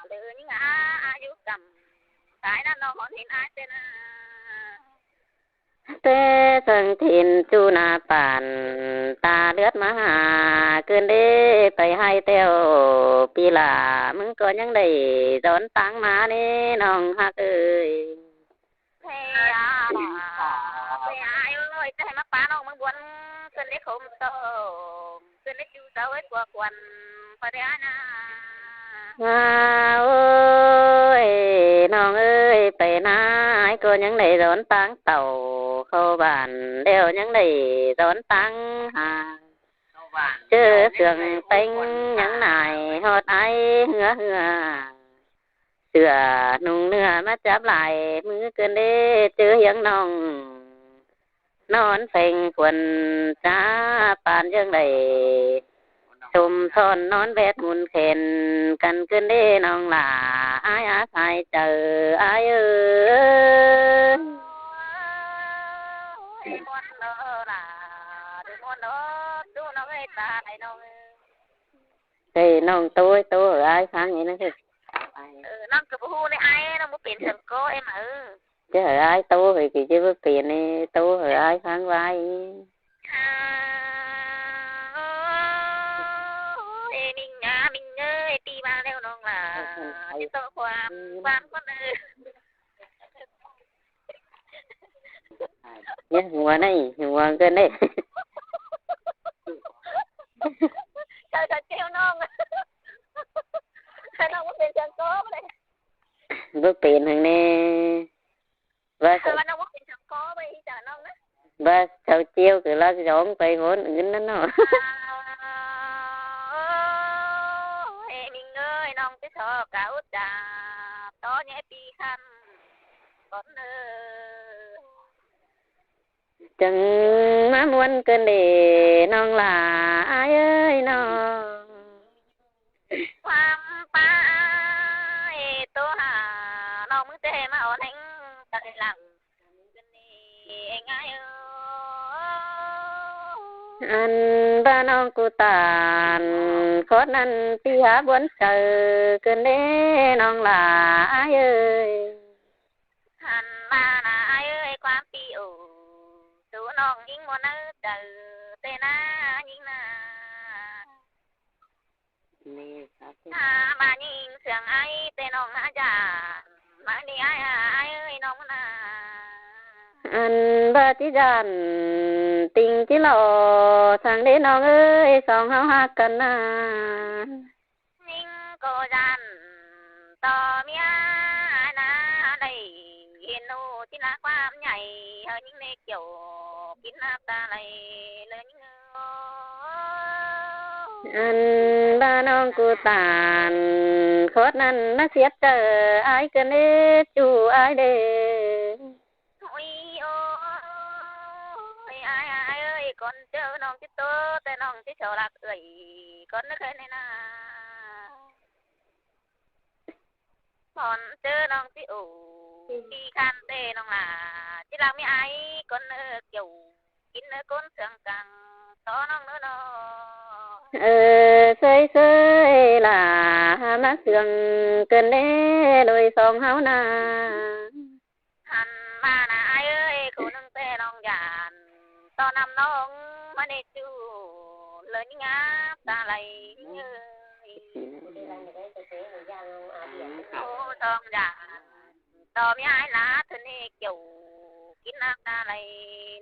đơ ꞌnhính á, á dú căm, sai ꞌnặn ꞌnọng hón hin ải ꞌtẹ ꞌnớ. Té săng thìn ꞌchu ná pản, ta ꞌlượt ꞌmá ha, ꞌcợn ꞌnị pay ꞌhại ꞌtẹo, ꞌpi lả, ꞌmứng ꞌcọ ꞌnhắng đảy dón táng ꞌmá ꞌnị ꞌnọng hák ơi. Thế à, thế à, ơi, ơi, ꞌchớ hảư ꞌmá pá ꞌnọng ꞌmướng buôn, ꞌcợn ꞌnị khôm tông. Ơ, ꞌnị ꞌchu sau ới pua khuôn, pá đé ải ꞌnớ. À, ôi, ꞌnọng ơi, pay ꞌnớ ải ꞌcọ ꞌnhắng đảy dón táng tảu, khảu bản ꞌlẹo ꞌnhắng đảy dón táng ha. ꞌChớ sương ꞌpéng ꞌnhắng nải ꞌhọt ải ꞌhứa ꞌhứa. Sửa ꞌnung ꞌnưa ꞌmá chắp lai ꞌmứ ꞌcợn ꞌnị ꞌchớ ꞌhiếng ꞌnọng. Nón pheng khuôn chá pán ꞌdương đảy. Sôm son nón bét mun khen căn ꞌcợn ꞌnị ꞌnọng lả ải á sai chaư ải ơi. Ê, ꞌnọng ꞌtố, ꞌtố hảư ải ꞌphắng ꞌnị ꞌnớ. Ơ, ꞌnọng ꞌcọ báu ꞌhụ ꞌnị ải, ꞌnọng báu pên săng ꞌcọ ê mà ơ. Chứ hảư ải ꞌtố hảư kỉ chứ báu pên ꞌnị, ꞌtố hảư ải ꞌphắng ꞌvái. À, ê, ꞌminh à, ꞌminh ơi, pi ba ꞌlẹo ꞌnọng lả, chứ ꞌtố khuam, khuam khuôn ơ. Nhá, hua ꞌnị, hua ꞌcợn ꞌnị. Chaư, chaư ꞌchêu ꞌnọng. Chaư ꞌnọng báu pên săng ꞌcọ ꞌnị. Báu pên hăng ꞌnị. Báu, ơ, ꞌnọng báu pên săng ꞌcọ ꞌvạy chaư ꞌnọng ꞌnớ. Báu, chaư ꞌchêu ꞌcọ ꞌlặc dong pay ꞌhôn ứn ꞌnặn ꞌnớ. À, ê, ꞌminh ơi, ꞌnọng ꞌchí so cả út chạp, tó nhé pi khăn, con ơ. Chắng ꞌmá ꞌmuôn ꞌcợn ꞌnị ꞌnọng lả ải ơi ꞌnọng. Khuam pá ê ꞌtố hả ꞌnọng ꞌmứng ꞌtẹ ꞌmá ón ꞌhéng tải lăng. Ăn ꞌva ꞌnọng ꞌcọ tản khót ꞌnặn ꞌpi hák buôn chaư ꞌcợn ꞌnị ꞌnọng lả ải ơi. Ăn ꞌva ꞌnị ải ơi. ꞌnọng ꞌnhính ꞌmuôn ꞌnớ chaư ꞌtẹ ꞌná ꞌnhính ꞌná. Hả, ꞌmá ꞌnhính sương ai ꞌtẹ ꞌnọng hả dản, ꞌmá ꞌnị ai, ai ơi ꞌnọng ꞌná. Ăn ꞌva ꞌchí dản, ꞌtinh ꞌchí lo, săng đế ꞌnọng ơi, song ꞌháu ꞌhặc căn ꞌná. ꞌNhính ꞌcọ dản, ꞌto ꞌmía ai ꞌná đảy, hên ꞌnụ ꞌchí ꞌná ꞌquám nhảy, hơ ꞌnhính ꞌnê kiẻo, kin ꞌnạp ta lay, lơ ꞌnhính ơi. Ăn ꞌva ꞌnọng ꞌcọ tản, khót ꞌnặn ꞌmá siết chaư, ai ꞌcợn đế ꞌchu ai đê. Ôi ôi, ai, ai ơi, con chớ ꞌnọng ꞌchí ꞌtố, ꞌtẹ ꞌnọng ꞌchí so ꞌlặc ơi, con ꞌnớ khay ꞌnê ꞌná. Con chớ ꞌnọng ꞌchí ổ, ꞌpi khăn ꞌtẹ ꞌnọng lả, ꞌchí ꞌlặc ꞌmí ai, con ꞌnớ kiẻo, kin ꞌnớ ꞌcốn sương căng, ꞌto ꞌnọng ꞌnớ ꞌnọ. Ơ, ꞌsới ꞌsới lả, ꞌmá sương ꞌcợn đế, đôi song ꞌháu ꞌná. Hẳn ꞌmá ꞌná ai ơi, khổ ꞌnưng ꞌtẹ ꞌnọng dản, ꞌto ꞌnặm ꞌnọng ꞌmá ꞌnê ꞌchu, lơ ꞌnhính ꞌnạp ta lay ơi. Khổ song dản, ꞌto ꞌmí ai lả ꞌtơ ꞌnê kiẻo, kin ꞌnạp ta lay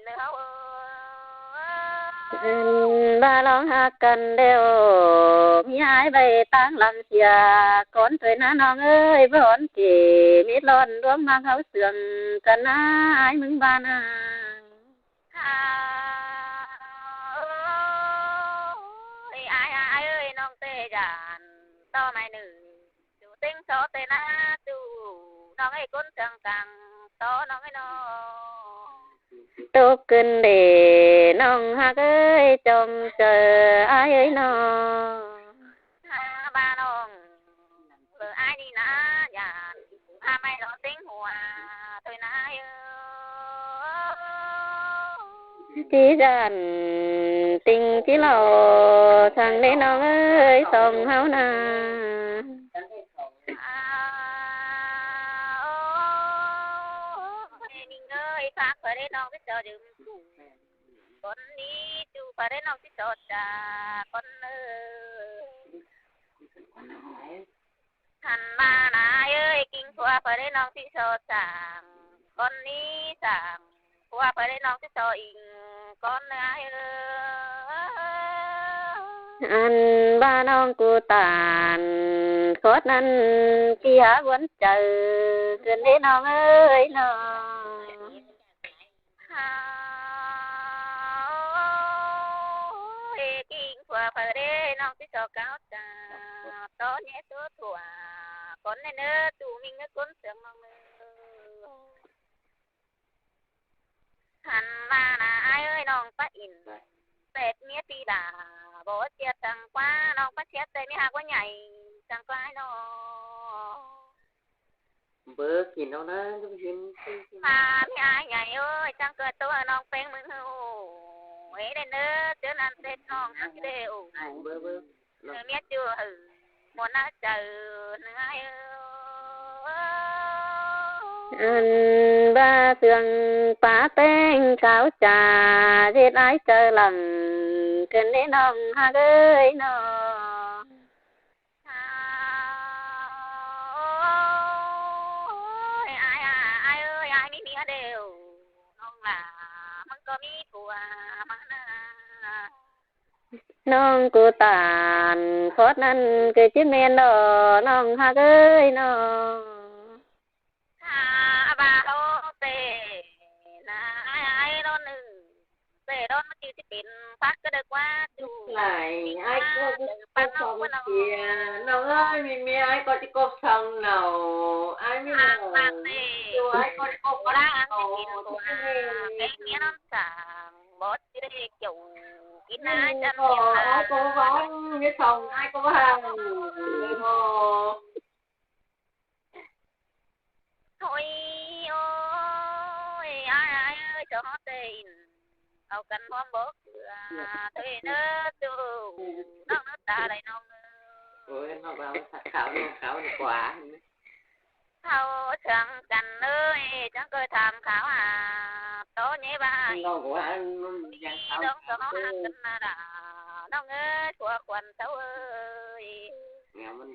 ꞌnớ ꞌháu ơi. Ăn ꞌva ꞌnọng ꞌhặc căn ꞌlẹo, ꞌmí ai ꞌvạy ꞌtáng lăng sia, con ꞌtoi ꞌná ꞌnọng ơi, bón kể, mết lon ꞌluống ꞌmặc ꞌháu sương căn ꞌná, ai ꞌmứng ꞌva ꞌná. Hả, ôi, ai, ai ơi, ꞌnọng ꞌtẹ dản, ꞌto mai ꞌnư, ꞌchu ꞌtếng so ꞌtẹ ꞌná ꞌchu, ꞌnọng ơi ꞌcốn sương căng, ꞌto ꞌnọng ơi ꞌnọ. Tốc ꞌcợn đê ꞌnọng ꞌhặc ơi, chom chaư ai ơi ꞌnọ. Hả, ꞌva ꞌnọng, lơ ai đi ꞌná dản, hả ꞌmá lo ꞌtếng hua, thôi ꞌná ơi. ꞌChí dản, ꞌtinh ꞌchí lo, săng đế ꞌnọng ơi, song ꞌháu ꞌná. À, ôi, ꞌnhính ơi, phák ꞌphạ đế ꞌnọng ꞌchí so dứm ꞌchu. Con ꞌnị ꞌchu ꞌphạ đế ꞌnọng ꞌchí so chả, con ơi. Hẳn ꞌmá ꞌná ai ơi, kin ꞌphạ ꞌphạ đế ꞌnọng ꞌchí so săng, con ꞌnị săng, ꞌphạ ꞌphạ đế ꞌnọng ꞌchí so inh, con ơi. Ăn ꞌva ꞌnọng ꞌcọ tản, khót ꞌnặn ꞌchí hả ꞌguốn chaư, ꞌcợn đế ꞌnọng ơi ꞌnọ. Hả, ôi, kin ꞌphạ ꞌphạ đế ꞌnọng ꞌchí so cáo chả, ꞌto ꞌnhé ꞌtố thua, con ꞌnê ꞌnớ, ꞌchu ꞌmính ꞌnớ ꞌcốn sương ꞌnọng ꞌnớ. Hẳn ꞌmá ꞌná ai ơi, ꞌnọng ꞌpá ỉn, ꞌpẹt ꞌmía ꞌpi đả, bók ꞌchí săng ꞌquá, ꞌnọng ꞌpá ꞌchí ꞌtẹ ꞌmí ꞌhặc ꞌquá nhảy, săng ꞌquá ai ꞌnọ. Bớc kin ꞌnọng ꞌná, ꞌchí kin. Hả, ꞌmí ai nhảy ơi, chắng ꞌcọ ꞌtố ꞌnọng ꞌpéng ꞌmứng ꞌhụ. Ê, đen ꞌnớ, ꞌchớ ꞌnặn ꞌtếng ꞌnọng ꞌhặc đê ụ. Bớc, bớc. Ơ, ꞌmía ꞌchu hả, ꞌmuôn ꞌnớ chaư ꞌnớ ai ơi. Ăn ꞌva sương pá ꞌpéng cáo chả, ꞌdệt ai chaư lăng, ꞌcợn đế ꞌnọng ꞌhặc ơi ꞌnọ. Ôi, ai, ai, ai ơi, ai ꞌmí ꞌmía đêu, ꞌnọng lả, ꞌmứng ꞌcọ ꞌmí phua ꞌmá ꞌná. ꞌNọng ꞌcọ tản, khót ꞌnặn ꞌcọ ꞌchí ꞌmen ꞌnọ, ꞌnọng ꞌhặc ơi ꞌnọ. Hả, ꞌva ꞌháu ꞌtẹ ꞌná ai, ai ꞌlón ꞌnưng. Ê, đón ꞌmá ꞌchư ꞌchí pên phák cá đa ꞌquá ꞌchu. Lai, ai ꞌcọ ꞌchí cốc song sia. ꞌNọng ơi, ꞌmí ꞌmía ai ꞌcọ ꞌchí cốc song ꞌnọ. Ai ꞌmí ꞌnọng. ꞌChu ai ꞌcọ ꞌchí cốc song ꞌnọ. Pên ꞌmía ꞌnón săng, bók ꞌchư đảy kiẻo. Kin ꞌnạ chăn ꞌcọ, ai ꞌcọ ꞌva, ꞌmía song ai ꞌcọ ꞌva. Thôi ôi, ai, ai ơi, cho ꞌtếng au căn ꞌhuôm bốc, à, thôi ꞌnớ ꞌchu, ꞌnọng ꞌnớ ta đảy ꞌnọng ơi. Ôi, ꞌnọng ꞌva kháo ꞌnọng kháo ꞌnọng ꞌquá. Kháo chắng căn ơi, chắng ꞌcọ tham kháo à, Tố nhé ba ai. Ui, đong só hák cơn na đà. Nong ơi, khua khuôn cháu ơi.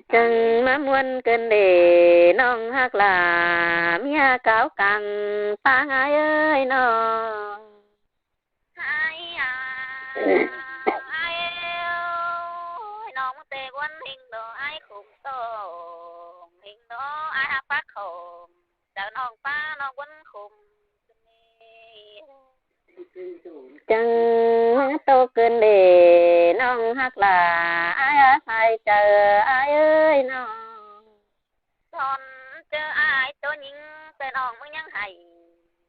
Chắng ꞌmá ꞌmuôn cơn đê ꞌnọng hák lả, ꞌmí hák cáo căng pang ai ơi ꞌnọng. Ai à, ai ơi, ꞌnọng tê ꞌmuôn ꞌhịnh đó, ai khủng tông ꞌhịnh đó, ai hák bác khủng. Chảu ꞌnọng ꞌpá ꞌnọng ꞌmuôn khủng. Chắng ꞌmá tô cơn đê ꞌnọng hák lả, ai á sai chaư ai ơi ꞌnọng. Son ꞌchớ ai tô ꞌnhính, ꞌchớ ꞌnọng ꞌmứng ꞌnhắng hảy.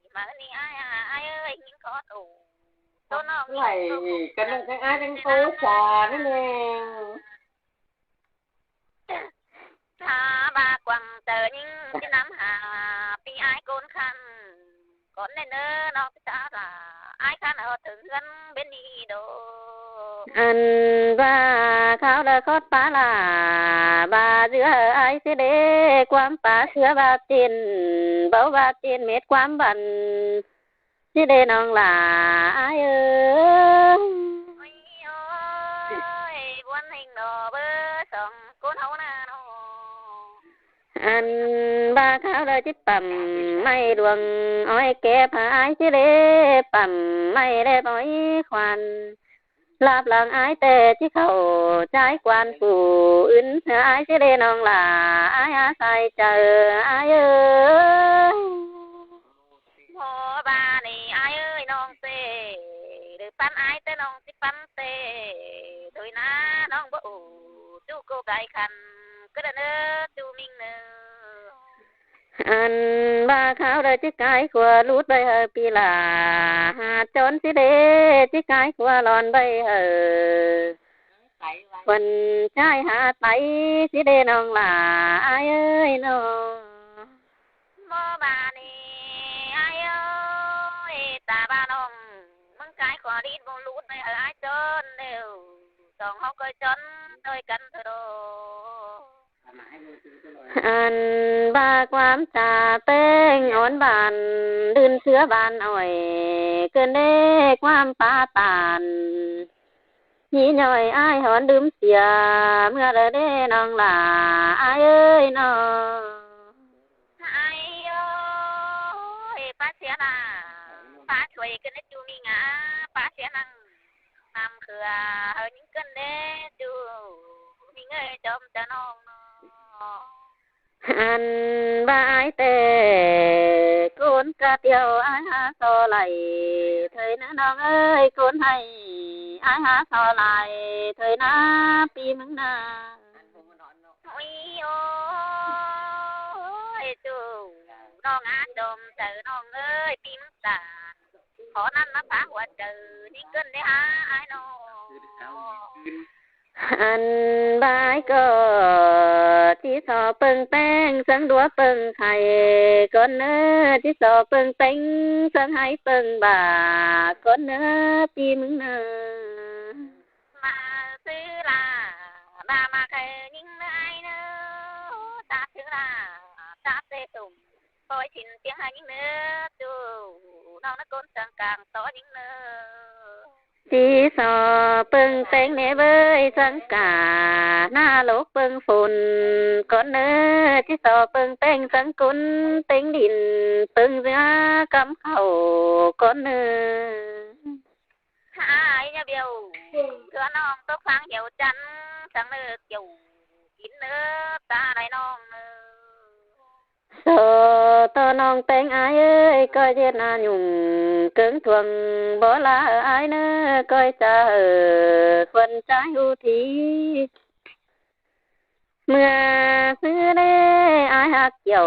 ꞌMá ꞌnị ai à, ai ơi, ꞌnhính khó tủ. Tô ꞌnọng ꞌnhính khó tủ. Hảy, cơn ꞌnọng chắng ai chắng tô chả ꞌnị ꞌnê. Hả, ba quăng tơ ꞌnhính ꞌchí nắm hả, ꞌpi ai ꞌcốn khăn. Cón ꞌnê ꞌnớ ꞌnọng ꞌchí chả lả, ai khăn ꞌhọt thửng ꞌhướn bến đi đô. Ăn ba kháo đa khót pá lả, ba dứa ai ꞌchí đế ꞌquám pá sứa ba tin, báu ba tin mết ꞌquám băn. ꞌChí đê ꞌnọng lả ai ơi. Ôi ôi, ꞌmuôn ꞌhịnh đó bơ song ꞌcốn ꞌháu na nó. Ăn ba kháo đa ꞌchí pẳm ꞌmạy luông ói kép hả ai ꞌchí đê pẳm ꞌmạy đe bói khoan. Láp lăng ai ꞌtẹ ꞌchí khảu ꞌchái quan phủ ứn hả ai ꞌchí đê ꞌnọng lả ai á sai chaư ai ơi. Hô ba ꞌnị ai ơi ꞌnọng tê, đư păn ai tê ꞌnọng ꞌchí păn tê. Thôi na ꞌnọng báu ủ, ꞌchu cô gai khăn, ꞌcứ đa ꞌnớ ꞌchu ꞌminh ꞌnớ. Ăn ba kháo đa ꞌchí cai khua lút ꞌvạy hả ꞌpi lả, hả chón ꞌchí đê ꞌchí cai khua lon ꞌvạy hả. Khuôn ꞌchái hả tái ꞌchí đê ꞌnọng lả ai ơi ꞌnọng. Mô ba ꞌnị ai ơi, ta ba ꞌnọng, ꞌmứng cai khua lít ꞌmứng lút ꞌvạy hả ai chón ꞌlẹo, song ꞌháu ꞌcoi chón ꞌtoi căn thôi đô. Ăn ba ꞌquám chả ꞌpéng ón bản, đưn sứa bản ỏi, cơn đê ꞌquám pá tản. Nhí nhỏi ai hón đưm sia, ꞌmưa đa đê ꞌnọng lả ai ơi ꞌnọng. Ai ơi, pá sia nả, pá chuối cơn đê ꞌchu ꞌmí ngả, pá sia nẳng, năm khưa, hơ ꞌnhính cơn đê ꞌchu ꞌmí ngơi chóm chả ꞌnọng ꞌnọ. Ăn ba ai tê, ꞌcốn cá tiếu ai hả so lai, thôi ꞌnớ ꞌnọng ơi ꞌcốn hay, ai hả so lai, thôi ꞌnớ ꞌpi ꞌmứng ꞌnớ. Ôi ôi, ꞌchu ꞌnọng á chóm chả ꞌnọng ơi, ꞌpi ꞌmứng ta. Khó năn ꞌmá phá hua chaư, ꞌnhính cơn đê hả ai ꞌnọng. Ăn ba ai ꞌcọ, ꞌchí so ꞌpơng ꞌpéng, săng đúa ꞌpơng khay, ꞌcốn ꞌnớ, ꞌchí so ꞌpơng ꞌpéng, săng háy ꞌpơng bả, ꞌcốn ꞌnớ, ꞌpi ꞌmứng ꞌnớ. Mả sư lả, ba mả khay ꞌnhính ꞌnớ ai ꞌnớ, ta sư lả, ta tê tủm. Khói chỉn tiếng hai những nớ, chu, ꞌnọng ꞌnớ ꞌcốn săng cang tó những nớ. ꞌChí so ꞌpơng ꞌpéng ꞌnê ꞌvới săng cả, ꞌná lốc ꞌpơng phôn, ꞌcốn ꞌnớ, ꞌchí so ꞌpơng ꞌpéng săng ꞌcốn ꞌtếng đin, ꞌpơng ꞌdứa cắm khảu, ꞌcốn ꞌnớ. Hả, ai nhá biêu, thưa ꞌnọng tốc phang hiếu chắn, săng nớ kiêu, kín nớ, ta đài ꞌnọng nớ. So ꞌto ꞌnọng ꞌpéng ai ơi, ꞌcoi ꞌdệt ꞌna nhung, ꞌcớng thuông bó la ai ꞌnớ, ꞌcoi chả hả, khuôn ꞌchái hu thi. ꞌMưa sư đê ai hák kiẻo,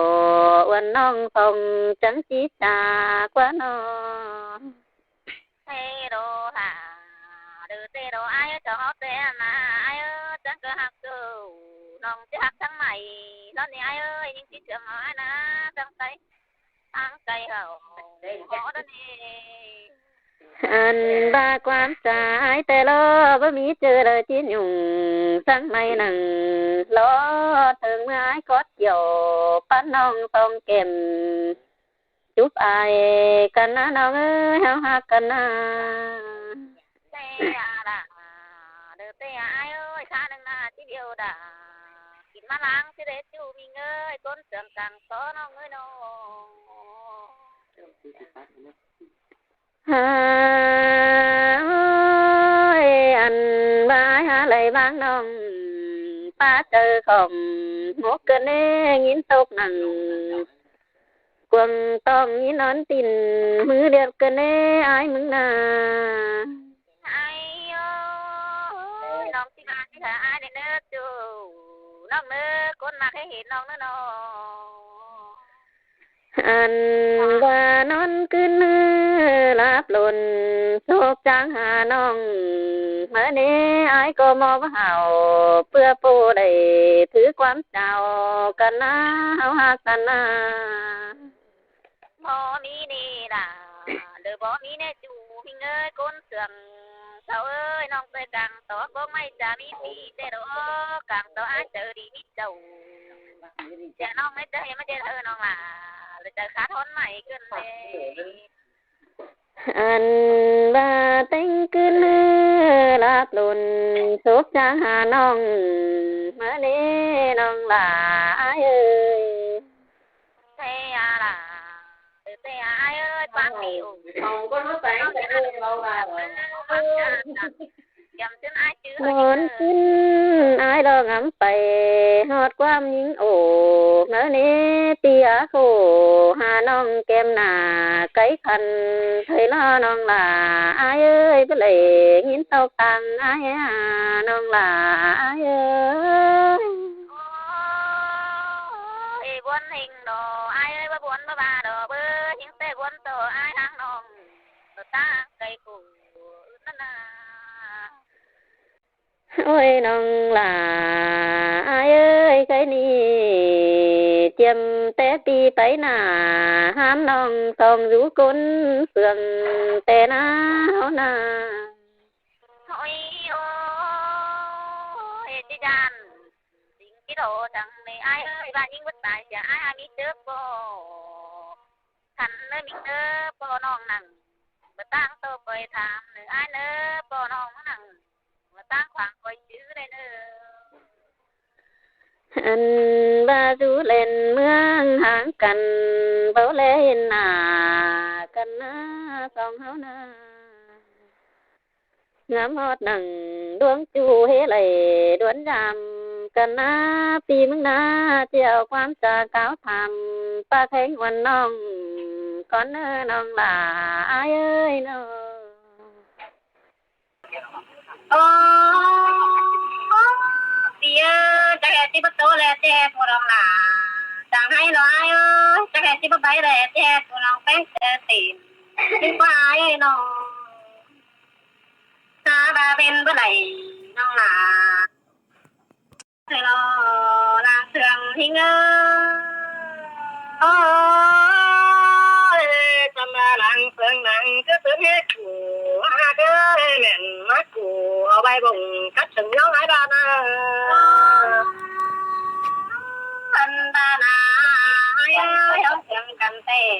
uôn ꞌnọng phong chắng ꞌchí chả ꞌquá ꞌnọng. Tê đô hả, đư tê đô ai ơi, cho hót tê ꞌna ai ơi, chắng ꞌcọ hák ꞌchu, ꞌnọng ꞌchí hák chắng ꞌmạy, ꞌlón ꞌnị ai ơi, ꞌnhính ꞌchí chướng ai ꞌna, chắng tay, áng cay hảu, hót ꞌnị. Ăn ba ꞌquám chả ai tê ꞌló, báu ꞌmí ꞌchư đaư ꞌchí nhung, chắng ꞌmạy nẳng ꞌló, thơng ꞌmưa ai cót kiẻo, pán ꞌnọng tong kẻm. Chúp ai căn ꞌnớ ꞌnọng ơi, ꞌháu ꞌhặc căn ꞌnớ. Té a đa, đơ té a ai ơi, khả năng ꞌnớ tí điêu đa. Kin ꞌmá ꞌláng ꞌsứ đé ꞌchu ꞌmí ꞌngới, ꞌcốn sương cang tó ꞌnọng ơi ꞌnọng. Ha ơi, ăn ꞌva ai ha lai ꞌváng ꞌnọng, ꞌpá chaư khỏm, ꞌmốc căn ꞌnê, ꞌnghín tốc nẳng. Cuông tong ꞌnhín ón tin, ꞌmứ điệt căn ꞌnê, ai ꞌmứng ꞌna. Ai ơi, ꞌnọng ꞌchí ꞌmá ꞌchí hả ai đé ꞌnớ ꞌchu. ꞌNọng ꞌnớ, ꞌcốn ꞌmặc hé hên ꞌnọng ꞌnớ ꞌnọng. Ăn ꞌva ꞌnón ꞌcứn ꞌlạp lôn, sốp chang ha ꞌnọng. ꞌMớ ꞌnê ai ꞌcọ ꞌmo ꞌva hảu, ꞌpưa ꞌpộ đảy thứ ꞌquám chao căn ꞌnớ, ꞌháu ꞌhặc căn ꞌnớ. Báu ꞌmí ꞌnê đa, đơ báu ꞌmí ꞌnê ꞌchu ꞌmí ꞌngới ꞌcốn sương. Sau ơi, ꞌnọng ꞌtơi cang tó báu ꞌmạy chả ꞌmí phi ꞌtẹ đó, cang tó ai chaư đi ꞌmí chảu. Chả ꞌnọng ꞌmạy chả hên ꞌmá ꞌdệt ꞌhứ ꞌnọng lả, lỏ chả khát ꞌhón ꞌmạy ꞌcứn ꞌlế. Ăn ꞌva ꞌtếng ꞌcứn ꞌlạp lôn, sốp chang ha ꞌnọng, ꞌmớ ꞌnê ꞌnọng lả ai ơi. Té a đa, té a ai ơi, ꞌpáng đi ổ. ꞋNón ꞌcứn ai ꞌló ngắm pay, ꞌhọt ꞌquám ꞌnhính ổ, ꞌmớ ꞌnê ꞌpi a khổ, ha ꞌnọng kem nả, cáy khăn, ꞌtơi ꞌlo ꞌnọng lả ai ơi, báu đảy ꞌnghín tốc tang ai ha ꞌnọng lả ai ơi. Ê, buôn ꞌhêng đó, ai ơi, báu buôn báu ba đó, báu ꞌhêng té buôn tó ai ꞌháng ꞌnọng, tó ta cáy khổ, ứn ꞌnớ ꞌna. Ôi ꞌnọng lả ai ơi, cáy ꞌnị chiêm té ꞌpi pay nả, hám ꞌnọng song dú ꞌcốn sương té ꞌná ꞌháu ꞌna. Ôi ôi, ê, ꞌchí dản, dính ꞌchí đổ thẳng ꞌnị ai ơi, ꞌva ꞌnhính bứt tai sia ai, ai ꞌmí chớp báu. Khăn ꞌnớ ꞌmí ꞌnớ, ꞌpo ꞌnọng nẳng, báu ꞌtáng tô ꞌcoi tham ꞌnớ ai ꞌnớ, ꞌpo ꞌnọng nẳng, báu ꞌtáng khoang ꞌcoi chứ đảy ꞌnớ. Ăn ꞌva dú ꞌlen ꞌmướng ꞌháng căn, báu ꞌlé hên nả căn ꞌná song ꞌháu ꞌna. Ngắm ꞌhọt nẳng ꞌluống ꞌchu hế đảy đuốn dăm căn ꞌná, ꞌpi ꞌmứng ꞌná ꞌchí au ꞌquám cha cáo tham, ꞌpá khéng uôn ꞌnọng cón ꞌnớ ꞌnọng lả ai ơi ꞌnớ. Ô, ꞌpi ơi, chắc ꞌhẹt ꞌchí báu tô ꞌlẹ ꞌchí ꞌhẹt ꞌmú ꞌnọng lả. Chắng ꞌhại ꞌnớ ai ơi, chắc ꞌhẹt ꞌchí báu pay ꞌlẹ ꞌchí ꞌhẹt ꞌmú ꞌnọng ꞌpéng ꞌtẹ tỉn. ꞌChí ꞌquá ai ơi ꞌnọng. Hả ba bên báu đảy ꞌnọng lả. Thầy lo làng sương ꞌhính ơi. Ơ, chăm ba làng sương nắng cứ sướng hết củ, ha cứ mẹn mát củ, au bay bổng cắt sừng nhó hái ba na. Ăn ba na, ai ơi, áo sương cắn tê.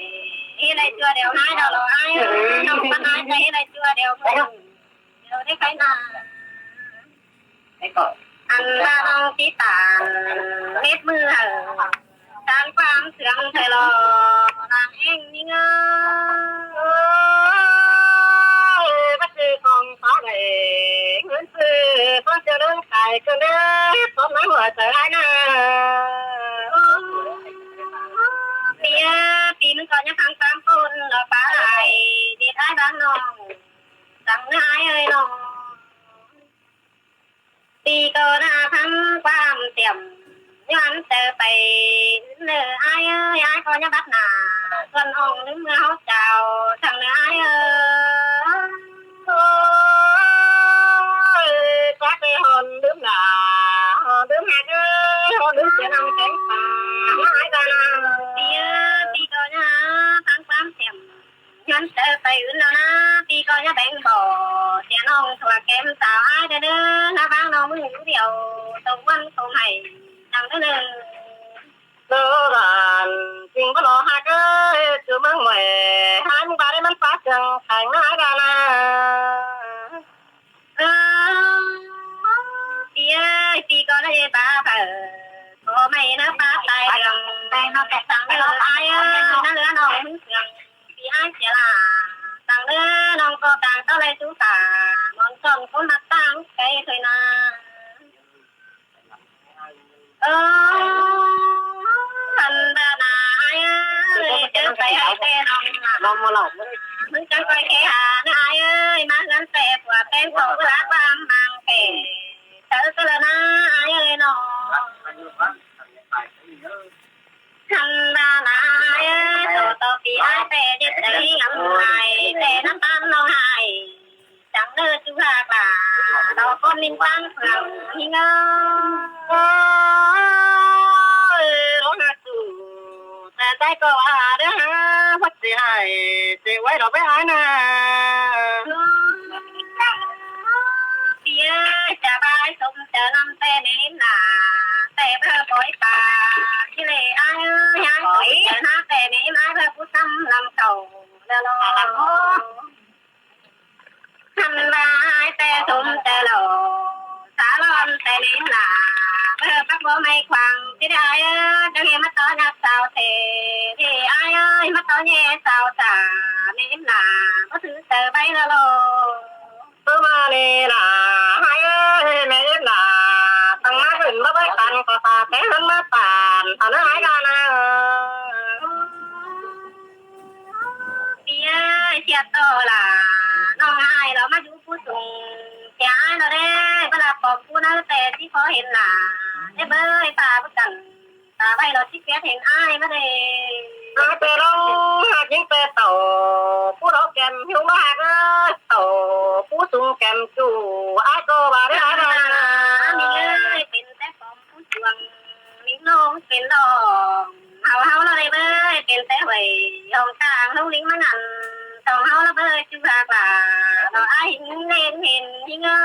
Hi này chua đều hái đâu lo ai ơi, trong con ai tê hi này chua đều bổng. Đều đi cái na. Ăn ba ꞌnọng ꞌchí tản mết ꞌmứ hảư, tản ꞌquám sương thầy lo, làng ꞌhêng ꞌnhính ơi. Ơ, báu sư khong tó đảy, ꞌngớn sư, ꞌcón sia ꞌlới tai ꞌcơn đế, ꞌcón ꞌmá hua chaư ai ꞌna. Ơ, ꞌpi ơi, ꞌpi ꞌmứng ꞌcọ ꞌnhá tháng tám ꞌcốn lo pá lai, đi thái bán ꞌnọng, chắng ꞌnớ ai ơi ꞌnọng. ꞌPi ꞌcọ ꞌnhá thắng ꞌquám tiệm, ꞌnhá ăn ꞌtẹ pay ứn ꞌnớ ai ơi, ai ꞌcọ ꞌnhá bắt nả, ꞌsuôn ꞌhọng ꞌlứm ꞌmưa ꞌháu chao, chắng ꞌnớ ai ơi. Ôi, ꞌquá tê hòn ꞌlứm nả, hòn ꞌlứm hẹt ơi, hòn ꞌlứm sia năm kéng pà, ꞌmá ai ta na. ꞌPi ơi, ꞌpi ꞌcọ ꞌnhá thắng ꞌquám tiệm. Nhắn tớ pay ứn ꞌnớ ꞌna, ꞌpi ꞌcọ ꞌnhá béng bổ, sia ꞌnọng sua kém sáo ai đé ꞌnớ, ꞌná ꞌváng ꞌnọng ꞌmứng ứn điêu, tông ꞌmắn tông hảy, chắng ꞌnớ ꞌnớ. Lơ đàn, chính bá lỏ hák ơi, chứ mưng mơi, hán ba đé ꞌmắn pá chăng, kháng ná ai đàn à. Ơ, pi ơi, pi ꞌcọ ná dê ba phở, ꞌcọ ꞌmạy ná pá tai đường, tang ꞌnớ ai ơi, ná lứa ꞌnọng hứng sương, pi ai sia la, tang ꞌnớ ꞌnọng ꞌcọ tang ꞌtó lai sú ta, ꞌmón son cốn ꞌmặc tang, cái thôi na. Ơ, ăn ba na ai ơi, chớ phải ai tê lòng mà. ꞌMứng chắng coi khé hà ná ai ơi, ꞌmá ꞌhướn tê pua ꞌpéng khổ ꞌlá ꞌquám mang kẻ. Chớ ꞌcọ ꞌlạ ná ai ơi ꞌnọ. Ăn ba na ai ơi, ꞌtọ ꞌtọ pi ai tê dết đảy ngắm ai tê ꞌnắm ꞌtáng ꞌnọng ai. Chắng ꞌnớ ꞌchu hák ꞌlạ, ꞌtọ ꞌcốn ꞌminh ꞌpáng phượng ꞌhính ơi. Ơi, ꞌlống hák ꞌchu, ta tai ꞌcọ a đé há, phớt ꞌsịn ai, ꞌsịn ꞌvạy ꞌlọ ꞌvạy ai na. Pi ơi, chả ba ai sôm chả năm tê mến là, tê bơ bói ta, ꞌchí lê ai ơi, ai sôm chả ná tê mến ai bơ pú sắm năm cầu, là lo. Ăn ba ai tê sôm tê lỏ, sa lon tê ꞌnến la, bơ bắc bố ꞌmạy khoang, ꞌchí đảy ơ, chắng ꞌhê ꞌmá ꞌtó nhặt sao thê, ꞌchí ai ơi, ꞌmá ꞌtó nhé sao sa, ꞌnến la, báu thứ tê bay la lo. Bơ ꞌmá ꞌnị la, ai ơi, ꞌnến la, tang ꞌmá ꞌhướn báu báu tan, ꞌcọ sa té ꞌhướn ꞌmá tan, sa ná ai đa na. Pi ơi, sia ꞌtọ la, ꞌnọng ai lo ꞌmá dú pú sung, sia ai lo đé, báu la pom pú ꞌnớ tê ꞌchí khó hên la, đé bới ta báu căn, ta ꞌvạy lo ꞌchí khét hên ai ꞌmá đé. Ai tê ꞌlống hák ꞌnhính tê tảu, pú lo kẻm hiu ꞌmá hák ơi, tảu, pú sung kẻm ꞌchu, ai ꞌcọ ba đé ai đa na. ꞌMí ơi, pên té pom pú chuông, ꞌmí ꞌnọng pên lo. Hảu hảu lo đảy bới, pên té huê, hong tang ꞌlống ꞌlính ꞌmá ngăn, tong hảu lo bới, ꞌchu hák ꞌlạ, lo ai hên hên hên hên ơ.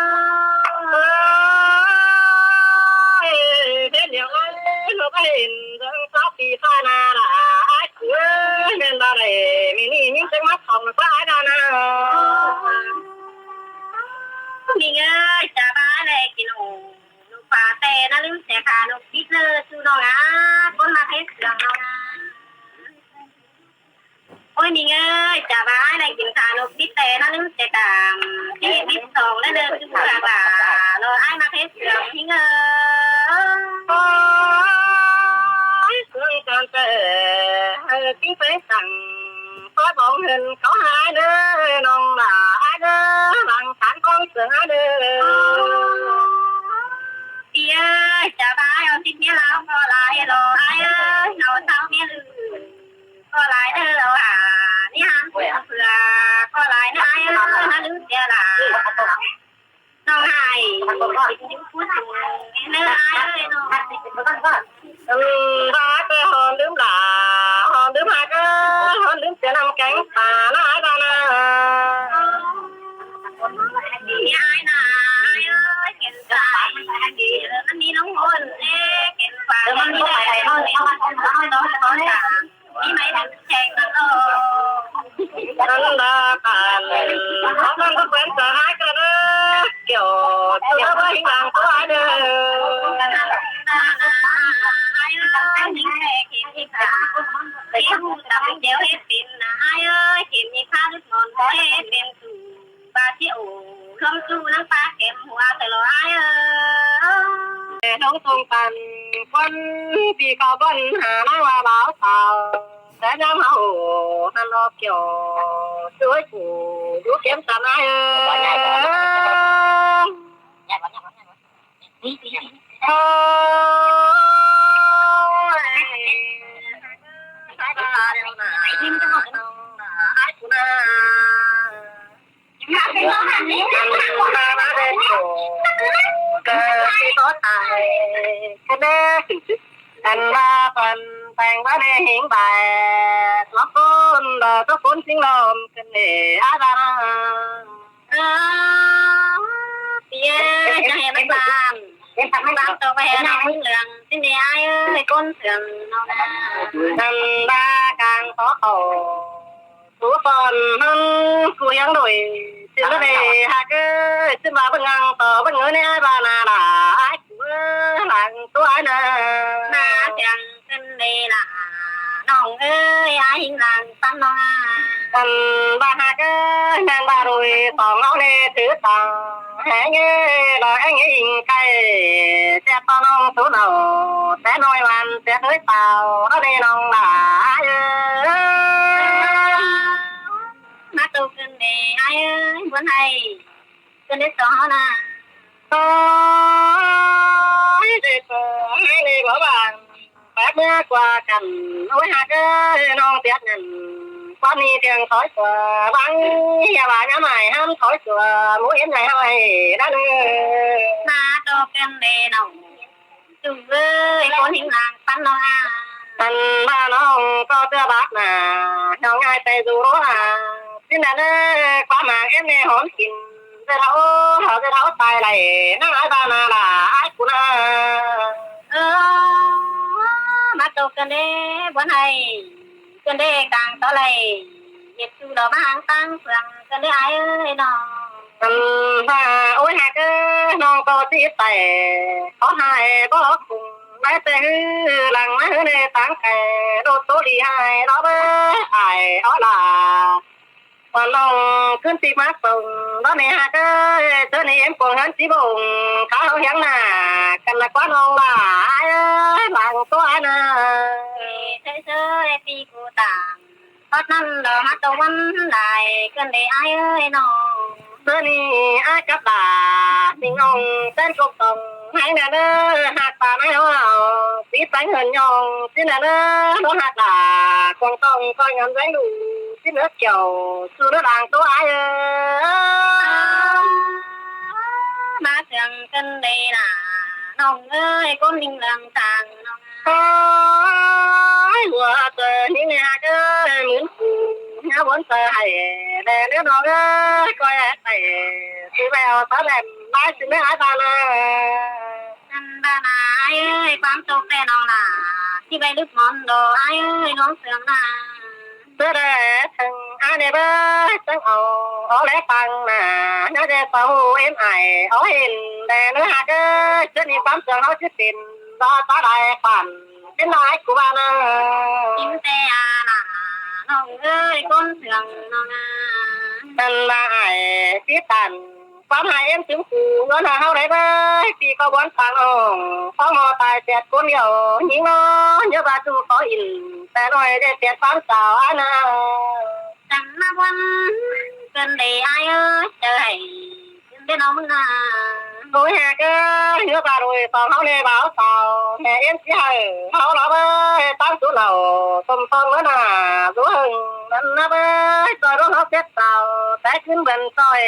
Ơi, thế nhiều ơi, lo báu hên, dâng táo pi pha na la, ai ơi, hên ba đảy, ꞌmí ꞌnị ꞌnhính tếng ꞌmá khong ꞌlạ ai đa na. ꞌMí ơi, chả ba ai đảy kin ổ. Nộp phả tê ná ꞌlứm sia khả nộp bít ꞌnớ ꞌchu ꞌnọng a, ꞌcốn ꞌmặc hết sương ꞌnọng a. Ôi ꞌmí ơi, chả ba ai đảy kin khả nộp bít tê ná ꞌlứm sia khả, ꞌchí hên bít song ꞌnớ ꞌnớ ꞌchu ꞌlạ ꞌlạ, lo ai ꞌmặc hết sương ꞌhính ơ. Ôi, sương cản tê, ơi, ꞌchí phế săng, ꞌcói bóng hên cáu hai ꞌnớ, ꞌnọng la ai ꞌnớ, lăng cản bóng sương ai ꞌnớ. Pi ơi, chả ba ai au sít ꞌmía ꞌláo ꞌcọ lai lo ai ơi, au ꞌsáo ꞌmía ꞌlự ꞌcọ lai ꞌnớ lo hả, ꞌmí háng phưa phưa ꞌcọ lai ꞌnớ ai ơi, ná ꞌlứm sia la. ꞌNọng ai, kin dú pú sung ꞌnớ ai ơi ꞌnọng. Ăn ba ai tê hon ꞌlứm la, hon ꞌlứm hák ơi, hon ꞌlứm sia năm kéng ta ná ai đa na. ꞌMí ai na, ai ơi, kẻn sa, ꞌmắn ꞌmí ꞌlống hôn, ê, kẻn sa, ꞌmắn ꞌmí ꞌlống hôn, ê, ꞌmắn ꞌmí ꞌlống hôn, ê. Ăn ba căn, có con có quen sa ai căn ơ, kiểu, ꞌchu ꞌnớ báu hính lăng có ai đơ. Ai ơi, kẻn ꞌnị pha đứt ngón, có hên pên ꞌchu. Ba ꞌchí ổ, ꞌlóm ꞌchu ꞌnăng pá kẻm hua tê lo ai ơ. Tê ꞌlống sung căn, ꞌquán pi khảu bón hả ꞌnăng la báo cáo. Té ꞌnhắng hảu ổ, hăn lo kiểu, chuối củ, dú kẻm săn ai ơ. Ôi, ai ba ai na, ai ꞌchu na. Ăn ba phần teng ba đe hính bài, ló cốn đờ có cốn chính lòm, cần để ai ba. Ơ, pi ơi, chả hên ꞌmắn ban. Bác tô ꞌvạy ꞌnọng ꞌmướng lương, ꞌsịn đi ai ơi, ꞌcốn sương ꞌnọng ꞌna. Ăn ꞌva cang tó khảu, sú son ꞌhướn cu hiếng đuổi, ꞌsịn ꞌmá đi ꞌhặc ới, ꞌsịn ꞌva bớng ꞌnăng tó bớng ꞌngớ ꞌnị ai ꞌva ꞌna lả, ai cu ới, lăng ꞌtố ai ꞌna. ꞌNa siêng ꞌcứn đi lả, ꞌnọng ơi, ai ꞌhịn lăng ꞌpắn ꞌnọng ꞌna. Ăn ꞌva ꞌhặc ới, ꞌmen ꞌva đuổi, song ꞌháu ꞌnị thứ tang. Hé ꞌnhới, lỏ hé ꞌnhới inh cay, ꞌsẹt ꞌto ꞌnọng sú nảu, té ꞌnọi ꞌvan ꞌsẹt ꞌhới tao, ꞌnị ꞌnọng lả ai ới. ꞌMá tô ꞌcứn đi ai ơi, bón ꞌhại, ꞌcứn đi song ꞌháu ꞌna. Ôi, đi tô, ai đi bó bang. Bác ꞌmứa ꞌquá căn, ôi ꞌhặc ới, ꞌnọng tiết ngăn, ꞌquám ꞌnị thiêng thói ꞌquá, bang, ꞌhia ꞌva nhá mai ꞌhăm thói ꞌquá, mú ꞌếm nhai ꞌháu ai, ꞌnặn ới. ꞌMá tô ꞌcứn đi ꞌnọng, ꞌchu ơi, ꞌcốn ꞌhịn lăng ꞌpắn ꞌnọng ꞌna. Ăn ꞌva ꞌnọng ꞌcọ ꞌtưa bác ꞌna, ꞌnọng ai pay dú ꞌlố ꞌna, ꞌsịn ꞌnặn ới, ꞌquám ꞌmáng ꞌếm ꞌnị hóm kin. Dưa tháo, háo dưa tháo tai lai, ꞌnăng ai ꞌva ꞌna lả, ai cu ꞌna. Ơ, ꞌmá tô ꞌcứn đi, bón ꞌhại, ꞌcứn đi cang tó lai, ꞌdệt ꞌchu lỏ ꞌmá háng ꞌtáng sương, ꞌcứn đi ai ơi ꞌnọng. Ăn ꞌva, ôi ꞌhặc ới, ꞌnọng ꞌcọ ꞌsịn tai, có hai bó ló cùng, bái tê hứ, lăng ꞌmá hứ ꞌnị ꞌtáng cay, đô tô đi hai, ló bới, ai, ó lả. Quan ꞌnọng ꞌcứn ꞌtị ꞌmá sông, bá ꞌmí ꞌhặc ới, ꞌsớ ꞌnị ꞌếm cuông ꞌhướn ꞌchí bông, cá ꞌháu hiếng ꞌna, căn ꞌna quan ꞌnọng lả, ai ới, lăng ꞌtố ai ꞌna. Sới sới ꞌpi cu tảng, tót ꞌnặn lỏ ꞌmá tô ꞌmắn lai, ꞌcứn đi ai ơi ꞌnọng. ꞌSớ ꞌnị ai cắp lả, ꞌmính ꞌnọng ꞌtến cốc tòng, ꞌhái ꞌnặn ới, ꞌhặc ꞌva ꞌmái ꞌháu, pít bánh hơn ꞌnọng, ꞌsịn ꞌnặn ới, lỏ ꞌhặc lả, cuông tòng, coi ngắm ꞌdến lũ, ꞌsịn ꞌnớ kiểu, su ꞌnớ lăng ꞌtố ai ới. ꞌMá sương ꞌcứn đi lả, ꞌnọng ơi, ꞌcốn ꞌhịn lăng tang ꞌnọng. Ôi, hua tơ ꞌnị ꞌnị ꞌhặc ới, ꞌmướng cu, ꞌnhá bón tơ hảy, đe ꞌnớ ꞌnọng ơi, coi ai tảy, sư vẹo tó đen, bái sư ꞌnớ ai ꞌva ꞌna. Ăn ꞌva ꞌna ai ơi, ꞌquám tô ꞌtẹ ꞌnọng lả, ꞌchí ꞌvạy lứp món đô ai ơi, ꞌnọng sương ꞌna. ꞌSớ đe, thăng ai ꞌnị bới, thăng au, ó lé păng ꞌna, ꞌnhá đe pau ꞌếm ai, ó hên, đe ꞌnớ ꞌhặc ới, ꞌsớ ꞌnị ꞌquám sương ꞌháu ꞌchí pên, do tó đai khoản, ꞌchí ꞌnọi cu ꞌva ꞌna. Im ꞌtẹ a lả, ꞌnọng ơi, ꞌcốn sương ꞌnọng ꞌna. Ăn ꞌva ai, ꞌchí tản, ꞌquám hai ꞌếm chứng cu, ꞌngớn ꞌhặc ꞌháu đảy bới, ꞌpi ꞌcọ bón păng ꞌnọng, ꞌpó ꞌmo tai ꞌsẹt ꞌcốn điêu, ꞌnhính ꞌnớ, ꞌnhớ ꞌva ꞌchu có in, ꞌtẹ ꞌnọi đe ꞌsẹt ꞌquám sao ai ꞌna. Chắng ꞌmá bón, ꞌcứn đi ai ơi, chớ hảy, ꞌcứn đi ꞌnọng ꞌna. Ôi ꞌhặc ới, ꞌngớn ꞌva đuổi song ꞌháu ꞌnị báo sao, ꞌmẹ ꞌếm ꞌchí hảư, ꞌháu lỏ bới, ꞌtáng sú nảu, tôm tôm ꞌngớn ꞌna, dú hưng, ꞌnặn ꞌna bới, ꞌsội báu ꞌháu ꞌsết sao, té ꞌcứn bươn ꞌsội,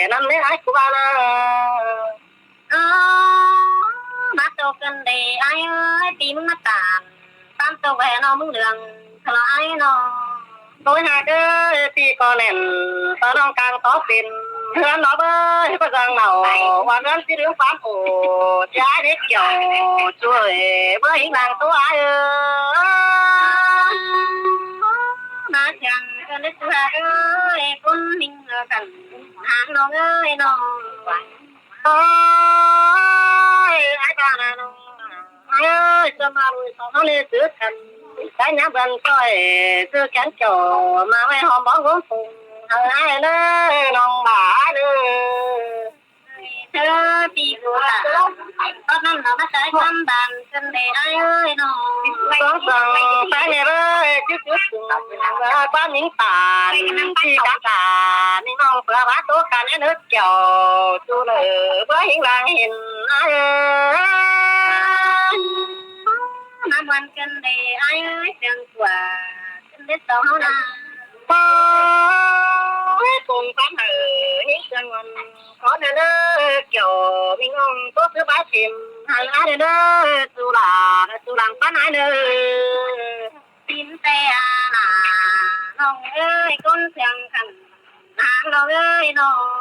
ꞌnặn ꞌnị ai cu ꞌva ꞌna. Ơ, ꞌmá tô ꞌcứn đi ai ơi, ꞌpi ꞌmướng ꞌmá tản, ꞌtám tô ꞌvạy ꞌnọng ꞌmướng lương, thả lỏ ai ꞌnọng. Ôi ꞌhặc ới, ꞌpi ꞌcọ nẻn, tó ꞌnọng cang tó pên, ꞌhướn lỏ bới, ꞌcọ dang nảu, ꞌquám ꞌhướn ꞌchí đương ꞌquám ổ, ꞌchí ai đé kiểu, ꞌchu ơi, bới ꞌhịn lăng ꞌtố ai ới. ꞌMá chắng, ꞌcứn đi ꞌchu ꞌhặc ới, ꞌcốn ꞌnhính căn, háng ꞌnọng ơi ꞌnọng. Ôi, ai ꞌva ꞌna ꞌnọng. Ai ơi, ꞌchớ ꞌmá đuổi song ꞌháu ꞌnị tứ căn. Cái nhá bươn ꞌsội, tứ kén kiểu, ꞌmá ꞌvạy hom bó gốm phung. Hảư ai ꞌnớ, ꞌnọng bả ai ꞌnớ. Thơ ꞌpi cu tả. Tót ꞌnặn ꞌnọ ꞌmá sai ꞌquám bản, ꞌcứn đi ai ơi ꞌnọng. Song song, sai ꞌnị bới, chứ chứ sung. Ơ, ꞌquám ꞌnhính tản, ꞌpi cá tả, ꞌnị ꞌnọng bả bá tố căn ꞌnớ. Kiểu ꞌchu nở bới ꞌhịn lăng hên ai ơi. ꞌMá ꞌmuôn ꞌcứn đi ai ơi, sương ꞌquá, ꞌcứn đi song ꞌháu ꞌna. Ôi, ꞌcốn ꞌquám hảư, ꞌnhính sương ꞌmuôn, có ꞌnớ ꞌnớ, kiểu ꞌmính ꞌnọng, ꞌtố ꞌsứ bá thìm, hảư ai ꞌnớ ꞌnớ, ꞌchu lả, ꞌchu lăng ꞌpắn ai ꞌnớ. Im ꞌtẹ a lả, ꞌnọng ơi, ꞌcốn sương khăn, háng ꞌnọng ơi ꞌnọng.